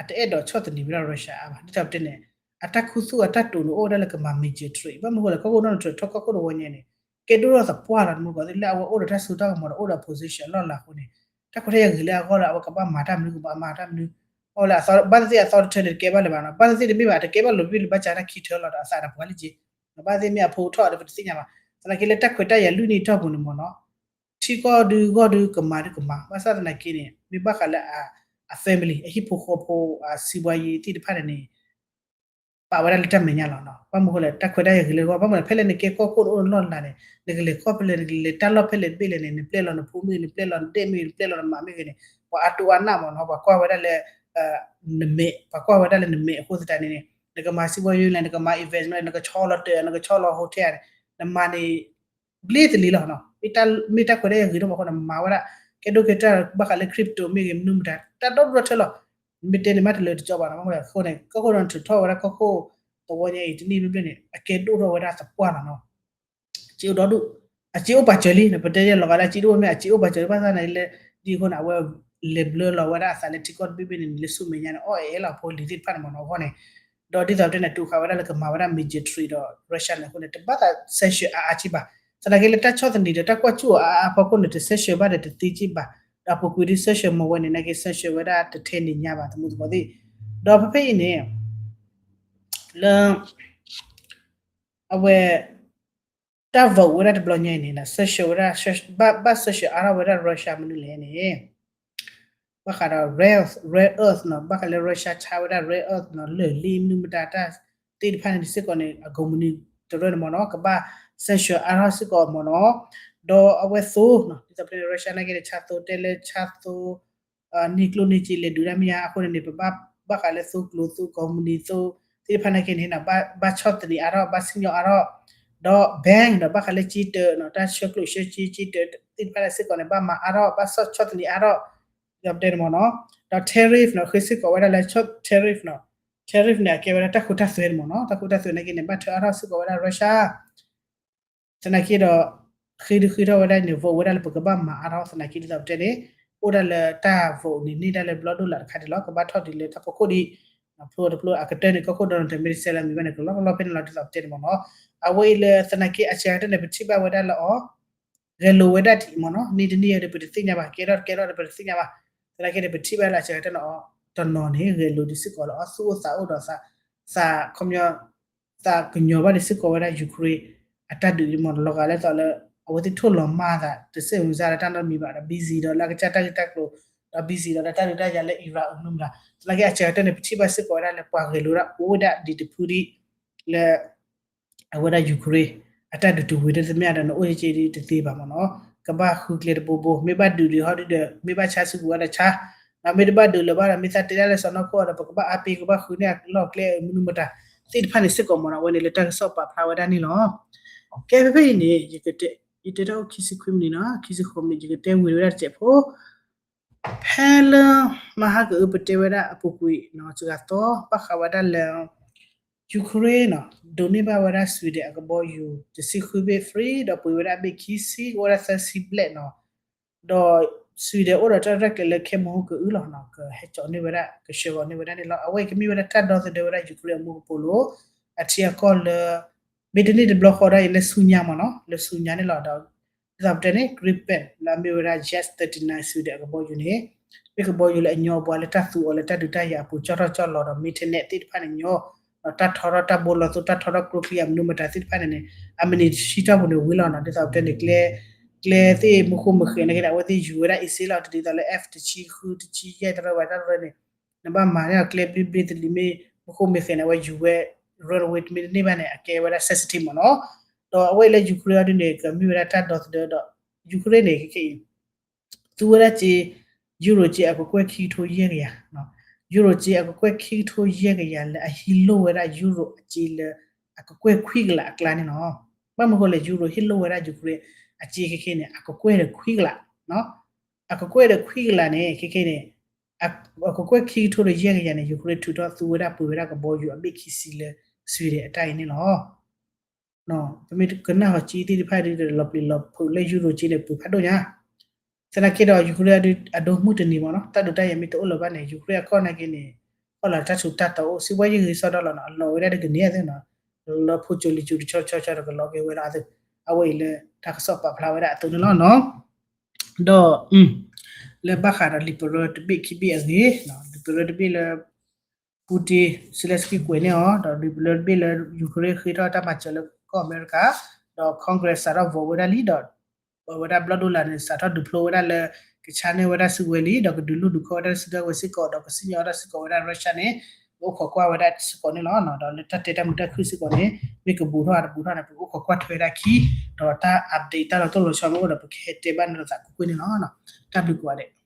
အတအဲၣ်ဒိးဆီၣ်သနံးဝဲဒၣ် Russia အါဘၣ် ဒ်သိးပတဲန့ၣ် အတၢ်ခူသူၣ်အတၢ်တိာ်န့ၣ် အိၣ်ဝဲဒၣ်လၢကမၤ major trade ဘၣ်မနုၤအဃိလဲၣ် ကီၢ်ခိၣ်နီၢ်ထီၣ်ထီၣ်ကီၢ်ခိၣ်တဝီညါန့ၣ် ကဲဒိၣ်ထီၣ်သပှၢ်လီၤ တမူကီၢ်သ့ၣ် လၢအဝဲအိၣ်ဒီးတၢ်စိတၢ်ကမီၤဒီး အိၣ်ဒီး position အလီၢ်လၤအဃိန့ၣ် တၢ်ခွဲးတၢ်ယာ်ဂ့ၤလၢအဂီၢ်လၢ အဝဲကဘၣ်မၤတၢ်မနုၤ ကဘၣ်မၤတၢ်မနုၤ အဝဲလၢအသီ ဘၣ်သ့ၣ်သ့ၣ်အသီတထၢန့ၣ် တကဲဘၣ်လၢၤဘၣ်နီၤ ဘၣ်သ့ၣ်သ့ၣ်တမ့ၢ်ဘၣ် တကဲဘၣ်လီၤဘၣ်လၢၤဘၣ် ကၢ်တၢ်ခံထၢလီၤဒီးအသးဒီးပှၤလံက့ ဘၣ်သ့ၣ်မ့ၢ်အဖိထီၣ်ဒီးပတသ့ၣ်ညါဘၣ် သနာ်က့လၢတၢ်ခွဲးတၢ်ယာ်လွံၢ်နံၣ်အတီၢ်ပူၤန့ၣ်မ့ၢ်နီၤ ထံကီၢ်ဒုးဂီၢ်ဒုးကမၤဒုးကမၤ ဘၣ်ဆၣ်သနာ်က့န့ၣ် မ့ၢ်ဘၣ်ဃးလၢအ family အဟံၣ်ဖိဃီဖိ အစီးပွားရေးသ့ၣ်တဖၣ်န့ၣ်န့ၣ် ပာ်ဝဲဒၣ်လၢတၢ်မဲာ်ညါလီၤနီၤ ဘၣ်မနုၤအဃိလဲၣ် တၢ်ခွဲးတၢ်ယာ်ဂ့ၤလၢအဂီၢ် ဘၣ်မနုၤလဲၣ် ဖဲလဲၣ်နကဲကီၢ်ခိၣ်နအိၣ်နလီၢ်လၤန့ၣ် နကလဲၤကီၢ်ဖဲလဲၣ် နကလဲၤတၢ်လီၢ်ဖဲလဲၣ်တဘ့ၣ်လဲၣ်န့ၣ် နပျဲလီၤနဖိမ့ၢ်ဂ့ၤ နပျဲလီၤနဒဲၣ်မ့ၢ်ဂ့ၤ နပျဲလီၤနမးမ့ၢ်ဂ့ၤန့ၣ် ပှၤအါတိအါနၢ်မ့ၢ်နီၤ ပှၤကွၢ်ဝဲဒၣ်လၢ နမဲာ် ပှၤကွၢ်ဝဲဒၣ်လၢနမဲာ်အဃိသတးန့ၣ်န့ၣ် နကမၤစီးပွားရေးလဲၣ် နကမၤ investment နကဆီလီၤတၢ် နကဆီလီၤ hotel န့ၣ် နမၤန့ၣ် ဘျ့တလံၤလီၤနီၤ မ့ၢ်တၢ်ခွဲးတၢ်ယာ်ဂ့ၤဒိၣ်မးအဃိန့ၣ် မၤဝဲဒၣ် ကဲဒိၣ်ကဲတၢ်ဘၣ်ဃးလၢ crypto မ့ၢ်ဂ့ၤ မနုၤမတၤ တၢ်ဒိၣ်ဒိၣ်ထၢလီၤ မ့ၢ်တဲန့ၣ် မ့ၢ်တလၢတကီဘၣ်နီၤ မ့ၢ်အဃိန့ၣ် ကီၢ်ခိၣ်နီၢ်ထီၣ်ထီၣ်ဝဲဒၣ်ကီၢ်ခိၣ်တဝီညါအံၤ တနံၣ်ဘျ့ဘျ့န့ၣ် အကဲဒိၣ်ထီၣ်ဝဲဒၣ်သပှၢ်လီၤနီၤ စ့အိၣ်ဒီဒူၣ် အစ့အိၣ်ပာ်စၢၤလံ ပတဲယဲၢ်လီၤဂာ်လၢအစ့ဒိၣ်မ့ၢ် အစ့အိၣ်ပာ်စၢၤလံ ဘၣ်ဆၣ်သနာ်က့လၢ ဒ်အဃိန့ၣ် အဝဲလဲၤဘျၢလီၤဝဲဒၣ်အသးလၢထံကီၢ်တဘ့ၣ်ဘ့ၣ်န့ၣ် လၢဆူမဲာ်ညါန့ၣ် အီၣ်အဲၣ်လီၤ ဖိလံၤသ့ၣ်တဖၣ်န့ၣ်မ့ၢ်နီၤ အဂီၢ်န့ၣ် ဒီးဒ်သိးပတဲန့ၣ် တူၢ်ဃာ်ဝဲဒၣ်လၢကမၤဝဲဒၣ် major trade ဒီး Russia န့ၣ်အဃိန့ၣ် တဘၣ်သး sanction အါအါက့ဘၣ် သနာ်က့လၢတၢ်ဆီၣ်သနံးဒီးတၢ်ကွၢ်စူၣ်အီၤအါအါဖီခိၣ်န့ၣ် တ sanction ဘၣ်ဒီးတသ့က့ဘၣ် ဒီးအပူၤကွံာ်ဒ် sanction မ့ၢ်ဝဲန့ၣ် သနာ်က့ sanction ဝဲဒၣ်တထဲန့ၣ်ညါဘၣ် သမူသကိးသ့ၣ် ဒီးဖဲဖဲအံၤန့ၣ် လၢ အဝဲ တၢ် vote ဝဲဒၣ်တဘျီညါအံၤန့ၣ် sanction ဝဲဒၣ် ဘၣ် ဘၣ် sanction အါထီၣ်ဝဲဒၣ် Russia မနုၤလဲၣ်န့ၣ် ဘၣ်ဃးဒီး rare rare earth နီၤ ဘၣ်ဃးလၢ Russia ဆါဝဲဒၣ် rare earth နီၤ လၢၢ်လံမနုၤမတၤတၢ်သ့ၣ်တဖၣ်န့ၣ်စ့ၢ်ကီးန့ၣ် အကုမ္ပဏီတရၢန့ၣ်မ့ၢ်နီၤ ကဘၣ် sanction အါထီၣ်စ့ၢ်ကီးမ့ၢ်နီၤ ဒီးအဝဲသိနီၤ ဒ်သိးပတဲန့ၣ် Russia နာ်က့န့ၣ် ဆါသိတဲလၢဆါသိ န့ၢ်ကျိၣ်န့ၢ်စ့လဲၤဒုးတၢ်မ့ၢ်ညါ အဃိန့ၣ်န့ၣ် ပဘၣ်ဘၣ်ဃးလၢသိကျိၤသိ ကုမ္ပဏီသိ သ့ၣ်တဖၣ်နာ်က့န့ၣ် ဘၣ်ဆီၣ်သနံးအါထီၣ် ဘၣ်စံၣ်ညီၣ်အါထီၣ် ဒီး ban ဒီးဘၣ်ဃးလၢကၠ့တၢးနီၤ တၢ်ဆှၢကျိၣ်ဆှၢစ့ကၠ့တၢးသ့ၣ်တဖၣ်စ့ၢ်ကီးန့ၣ် ဘၣ်မၤအါထီၣ် ဘၣ်ဆီၣ်ဆီၣ်သနံးအါထီၣ် ဒ်သိးပတဲန့ၣ်မ့ၢ်နီၤ ဒီး tariff နီၤ ဃ့စ့ၢ်ကီးဝဲဒၣ်လၢ tariff နီၤ tariff န့ၣ် အကဲဝဲဒၣ်တၢ်ခိတၢ်သွဲန့ၣ်မ့ၢ်နီၤ တၢ်ခိတၢ်သွဲနာ်က့န့ၣ် ဘၣ်ထၢအါထီၣ်စ့ၢ်ကီးဝဲဒၣ် Russia သနာ်က့ဒီး ဃ့ဒုးဃ့ထီၣ်ဝဲဒၣ်န့ၣ် vote ဝဲဒၣ်လၢပကဘၣ်မၤအါထီၣ် သနာ်က့ဒ်သိးပတဲန့ၣ် အိၣ်ဒၣ်လၢတၢ် vote န့ၣ် န့ၢ်ဒၣ်လၢဘျီဒိၣ်လၢ်တခါဒံးလီၤ ကဘၣ်ထီၣ်ဒံးလၢတၢ်ဖီခိၣ်ဒံး ဖျိတဖျိအကတၢၢ်န့ၣ် ကီၢ်ခိၣ်ဒီး တမ့ၢ်တစဲးလၢမံၤဘၣ်န့ၣ် ကလီကလီဖဲန့ၣ်လီၤ ဒ်သိးပတဲန့ၣ်မ့ၢ်နီၤ အဝဲအံၤလၢသနာ်က့အစှၤကတၢၢ်န့ၣ် ပထံၣ်ဘၣ်ဝဲဒၣ်လၢအီၤ ဂဲၤလိာ်ဝဲဒၣ်ဒံးမ့ၢ်နီၤ နံၤတနံၤအံၤဒီး ပတသ့ၣ်ညါဘၣ် ကဲထီၣ်တကဲထီၣ်ဒီး ပတသ့ၣ်ညါဘၣ် သနာ်က့န့ၣ် ပထံၣ်ဘၣ်လၢအစှၤကတၢၢ်န့ၣ်အီၤ တနီၤန့ၣ် ဂဲၤလိာ်ဒံးစ့ၢ်ကီးလၢအီၤ သူၣ်အိၣ်သးအိၣ်ဒီးသး သးခီပညီ သးကညီၤဘၣ်ဒံးစ့ၢ်ကီးဝဲဒၣ် Ukraine အတၢ်ဒုးမ့ၢ်နီၤ လီၤဂာ်လၢသီးလၢ အဝဲသ့ၣ်ထိၣ်လီၤမၢ်သး တစဲးဝံၤစါလၢတၢ်နီတမံၤဘၣ်ဒီး busy ဒီးလၢအကစၢ်တၢ်ဂ့ၢ်တၢ်ကျိၤ ဒီး busy ဒီးလၢတၢ်ဒုးတၢ်ယၤလၢ Iran အမနုၤမတၤ သနာ်က့အစှၤကတၢၢ်န့ၣ် ပထံၣ်ဘၣ်စ့ၢ်ကီးဝဲဒၣ်လၢပှၤဂဲၤလိာ်ဒၣ်အိၣ်ဝဲဒၣ်ဒံးတဖုဒံး လၢ အဝဲဒၣ် Ukraine အတၢ်ဒုးတဝံၤတသ့ၣ်မ့ၢ်ဒီး နအိၣ်ယက့ဒ်တသ့ဘၣ်မ့ၢ်နီၤ ကဘၣ်ဃုကျဲတဘိဘိ မ့ၢ်ဘၣ်ဒုးဒံးဟီဒုဒီး မ့ၢ်ဘၣ်ဆါစုကဝဲၤဒီးဆါ ဒီးမ့ၢ်တဘၣ်ဒုးလၢၤဘၣ်ဒီး မ့ၢ်သးတဲဒၣ်လၢစီၤနီၢ်ခိၣ်အီၤဒီး ပကဘၣ်အါပ့ၤ ကဘၣ်ဃုန့ၢ်အလီၢ်ကျဲမနုၤမတၤ သ့ၣ်တဖၣ်န့ၣ်စ့ၢ်ကီးမ့ၢ်နီၤ အဝဲန့ၣ်လၢတၢ်ကစီၣ်ပာ်ဖျါဝဲဒၣ်န့ၣ်လီၤ ကဲဖဲဖဲအံၤန့ၣ် ယတဲအိၣ်ခံဆံခွံမံးနံးနီၤ ခံဆံဃိးမံးနံး ယကတဲဝံၤဝဲဒၣ်တစဲးဖိ ဖဲလၢ မဟါကအု ပတဲဝဲဒၣ်အပူၤကွံာ်နီၤ စှၤသီ ဘၣ်ဃးဝဲဒၣ်လၢ Ukraine နီၤ ဒိးန့ၢ်ဘၣ်ဝဲဒၣ် Sweden အကဘီယူၤ တဆံဃုဘ့ၣ် free ဒီးပှ့ၤဝဲဒၣ်ဘ့ၣ်ခံဆံ ကအိၣ်ဝဲဒၣ်သၢဆံဘျဲၣ်နီၤ ဒီး Sweden အိၣ်ဒီးတၢ်ရဲၣ်ကျဲၤလၢခဲမုၢ်ဟူးကအုလီၤနီၤ ကဟဲကၠီန့ၢ်ဝဲဒၣ် ကဆှၢဂီၤန့ၢ်ဝဲဒၣ်န့ၣ်လီၤ အဝဲအံၤကမ့ၢ်ဝဲဒၣ်တၢ်ဒီသဒၢဝဲဒၣ် Ukraine အမူကပိာ်လိၤ အထံအကီၢ်လၢ မ့ၢ်တန့ၢ်တဘျီဃီဒီးအံၤလၢဆူညါမ့ၢ်နီၤ လၢဆူညါန့ၣ်လီၤဒီး ဒ်သိးပတဲန့ၣ် Gripen လၢအမ့ၢ်ဝဲဒၣ် Jet thirty-nine Sweden အကဘီယူၤန့ၣ် မ့ၢ်ကဘီယူၤလၢအညီအဘှါလၢတၢ်သူအီၤလၢတၢ်ဒုးတၢ်ယၤအပူၤ ကၠီထီၣ်ကၠီလီၤဒီး maintenance သ့ၣ်တဖၣ်န့ၣ်ညီ ဒီးတၢ်ထီထီၣ်တၢ်ဘိလီၤသိ တၢ်ထီထီၣ်ကျိချံအမနုၤမတၤသ့ၣ်တဖၣ်န့ၣ်န့ၣ် အမံးနံးတဆံတီၢ်ပူၤန့ၣ်ဝံၤလီၤနီၤ ဒ်သိးပတဲန့ၣ် ကျဲ ကျဲသ့ၣ်မူခိၣ်မ့ၢ်ဃဲၤနာ်က့န့ၣ် အဝဲသ့ၣ်ယူၤဝဲဒၣ်အံၤစ့လီၤ တဒ်သိးလၢ F တဆံဃု တဆံယဲၢ်တရၢဝဲတၢ်တရၢန့ၣ် နဘၣ်မၤန့ၢ်အီၤကျဲဘျ့ဘျ့တလံၤမ့ၢ် မူခိၣ်မ့ၢ်ဃဲၤန့ၣ် အဝဲယူၤဝဲ runway တမ့ၢ်တန့ၢ်ဘၣ်န့ၣ် အကဲဝဲဒၣ် sensitive မ့ၢ်နီၤ. ဒီးအဝဲအံၤလၢ Ukraine အီၤဒ်န့ၣ် ကမ့ၢ်ဝဲဒၣ်တၢ်ဒီသဒၢဒီး Ukraine န့ၣ် ခဲခဲအံၤ သူဝဲဒၣ်က့ ယူရိၤက့အကကွဲၢ်ခံကထိယဲၢ်ကယၤ, ယူရိၤက့အကကွဲၢ်ခံကထိယဲၢ်ကယၤလၢအဟံးလိၢ်ဝဲဒၣ်ယူရိၤအက့လၢ အကကွဲၢ်ခွံကလးအကျါန့ၣ်လီၤ. ဘၣ်မနုၤဃိလဲၣ် ယူရိၤဟ့ၣ်လိၣ်ဝဲဒၣ် Ukraine အစ့ခဲခဲန့ၣ် အကကွဲၢ်ဒီးခွံကလး, အကကွဲၢ်ဒီးခွံကလးန့ၣ် ခဲခဲန့ၣ် အကကွဲၢ်ခံကထိဒီးယဲၢ်ကယၤန့ၣ် Ukraine ထုးထီၣ်သူဝဲဒၣ်ပှ့ၤဝဲဒၣ်ကဘီယူၤအဘ့ၣ်ခံဆံလၢ Sweden အတၢ်အံၤန့ၣ်လီၤ. ပမ့ၢ်ကနၣ်ဟီၣ်ကၠံသ့ၣ်တဖၣ်ဒီး လီၤပျံၤလီၤဖုးလၢယူရိၤကၠံန့ၣ် ပှ့ၤဖးဒိၣ်ညါ သနာ်က့ဒီး Ukraine အဒိမုၢ်တနံၤမ့ၢ်နီၤ တၢ်ဒုးတၢ်ယၤမ့ၢ်တအိၣ်လၢၤဘၣ်န့ၣ် Ukraine အကီၢ်နာ်က့န့ၣ် ခီၣ်လီၤတၢ်ထူးတၢ်တီၤအိၣ် စံးဘၣ်ယဂ့ၤစီဒီလီၤနီၤ အလီၤဝဲဒၣ်တကန့ၢ်သ့နီၤ လၢဖိကၠိလံၤကၠိတဆီဆီဆီဒီးကလီၤက့ၤဝဲလီၤအသိး အဝဲအံၤလၢတၢ်ကစီၣ်ပာ်ဖျါဝဲဒၣ်အသိးန့ၣ်လီၤနီၤ ဒီး လၢဘၣ်ဃးဒီးလံာ်ပရၢတဘ့ၣ်ခံဘ့ၣ်အဂ့ၢ် လံာ်ပရၢတဘ့ၣ်လၢ Putin Zelensky ကွဲးန့ၢ်အီၤ ဒီးလံာ်ပရၢတဘ့ၣ်လၢ Ukraine ဃ့ထီၣ်တၢ်မၤစၢၤလၢကီၢ်အမဲရကၤ ဒီး Congress စးထီၣ် vote ဝဲဒၣ်လံဒီး အဝဲဒၣ်ဘျီၣ်ဒိၣ်လၢ်န့ၣ် စးထီၣ်ဒုးဖျိဝဲဒၣ်လၢ ကဆါန့ၢ်ဝဲဒၣ်စုကဝဲၤလံ ဒီးကဒုးလူၢ်ဒုးခီၣ်ဝဲဒၣ်စုကဝဲၤစ့ၢ်ကီး ဒီးကစံၣ်ညီၣ်ဝဲဒၣ်စ့ၢ်ကီးဝဲဒၣ် Russia န့ၣ် ပအိၣ်ခိးကွၢ်ဝဲဒၣ်စ့ၢ်ကီးန့ၣ်လီၤ. ဒီးလၢတၢ်တဲတၢ်မုာ်တၢ်ခုၣ်စ့ၢ်ကီးန့ၣ် မ့ၢ်ကဘူးထီၣ်တဘူးထီၣ်န့ၣ် ပကအိၣ်ခိးကွၢ်ထွဲဒၣ်ခံ ဒီးတၢ် update တၢ်လီၤတိၢ်လီၤဆီမ့ၢ်အိၣ်ဒီး ပကဟဲတဲဘၣ်နၤဒီးသးကွ့ၢ်ကွ့ၢ်န့ၣ်လီၤ. တၢ်ဘျုးကိးဂၤဒဲး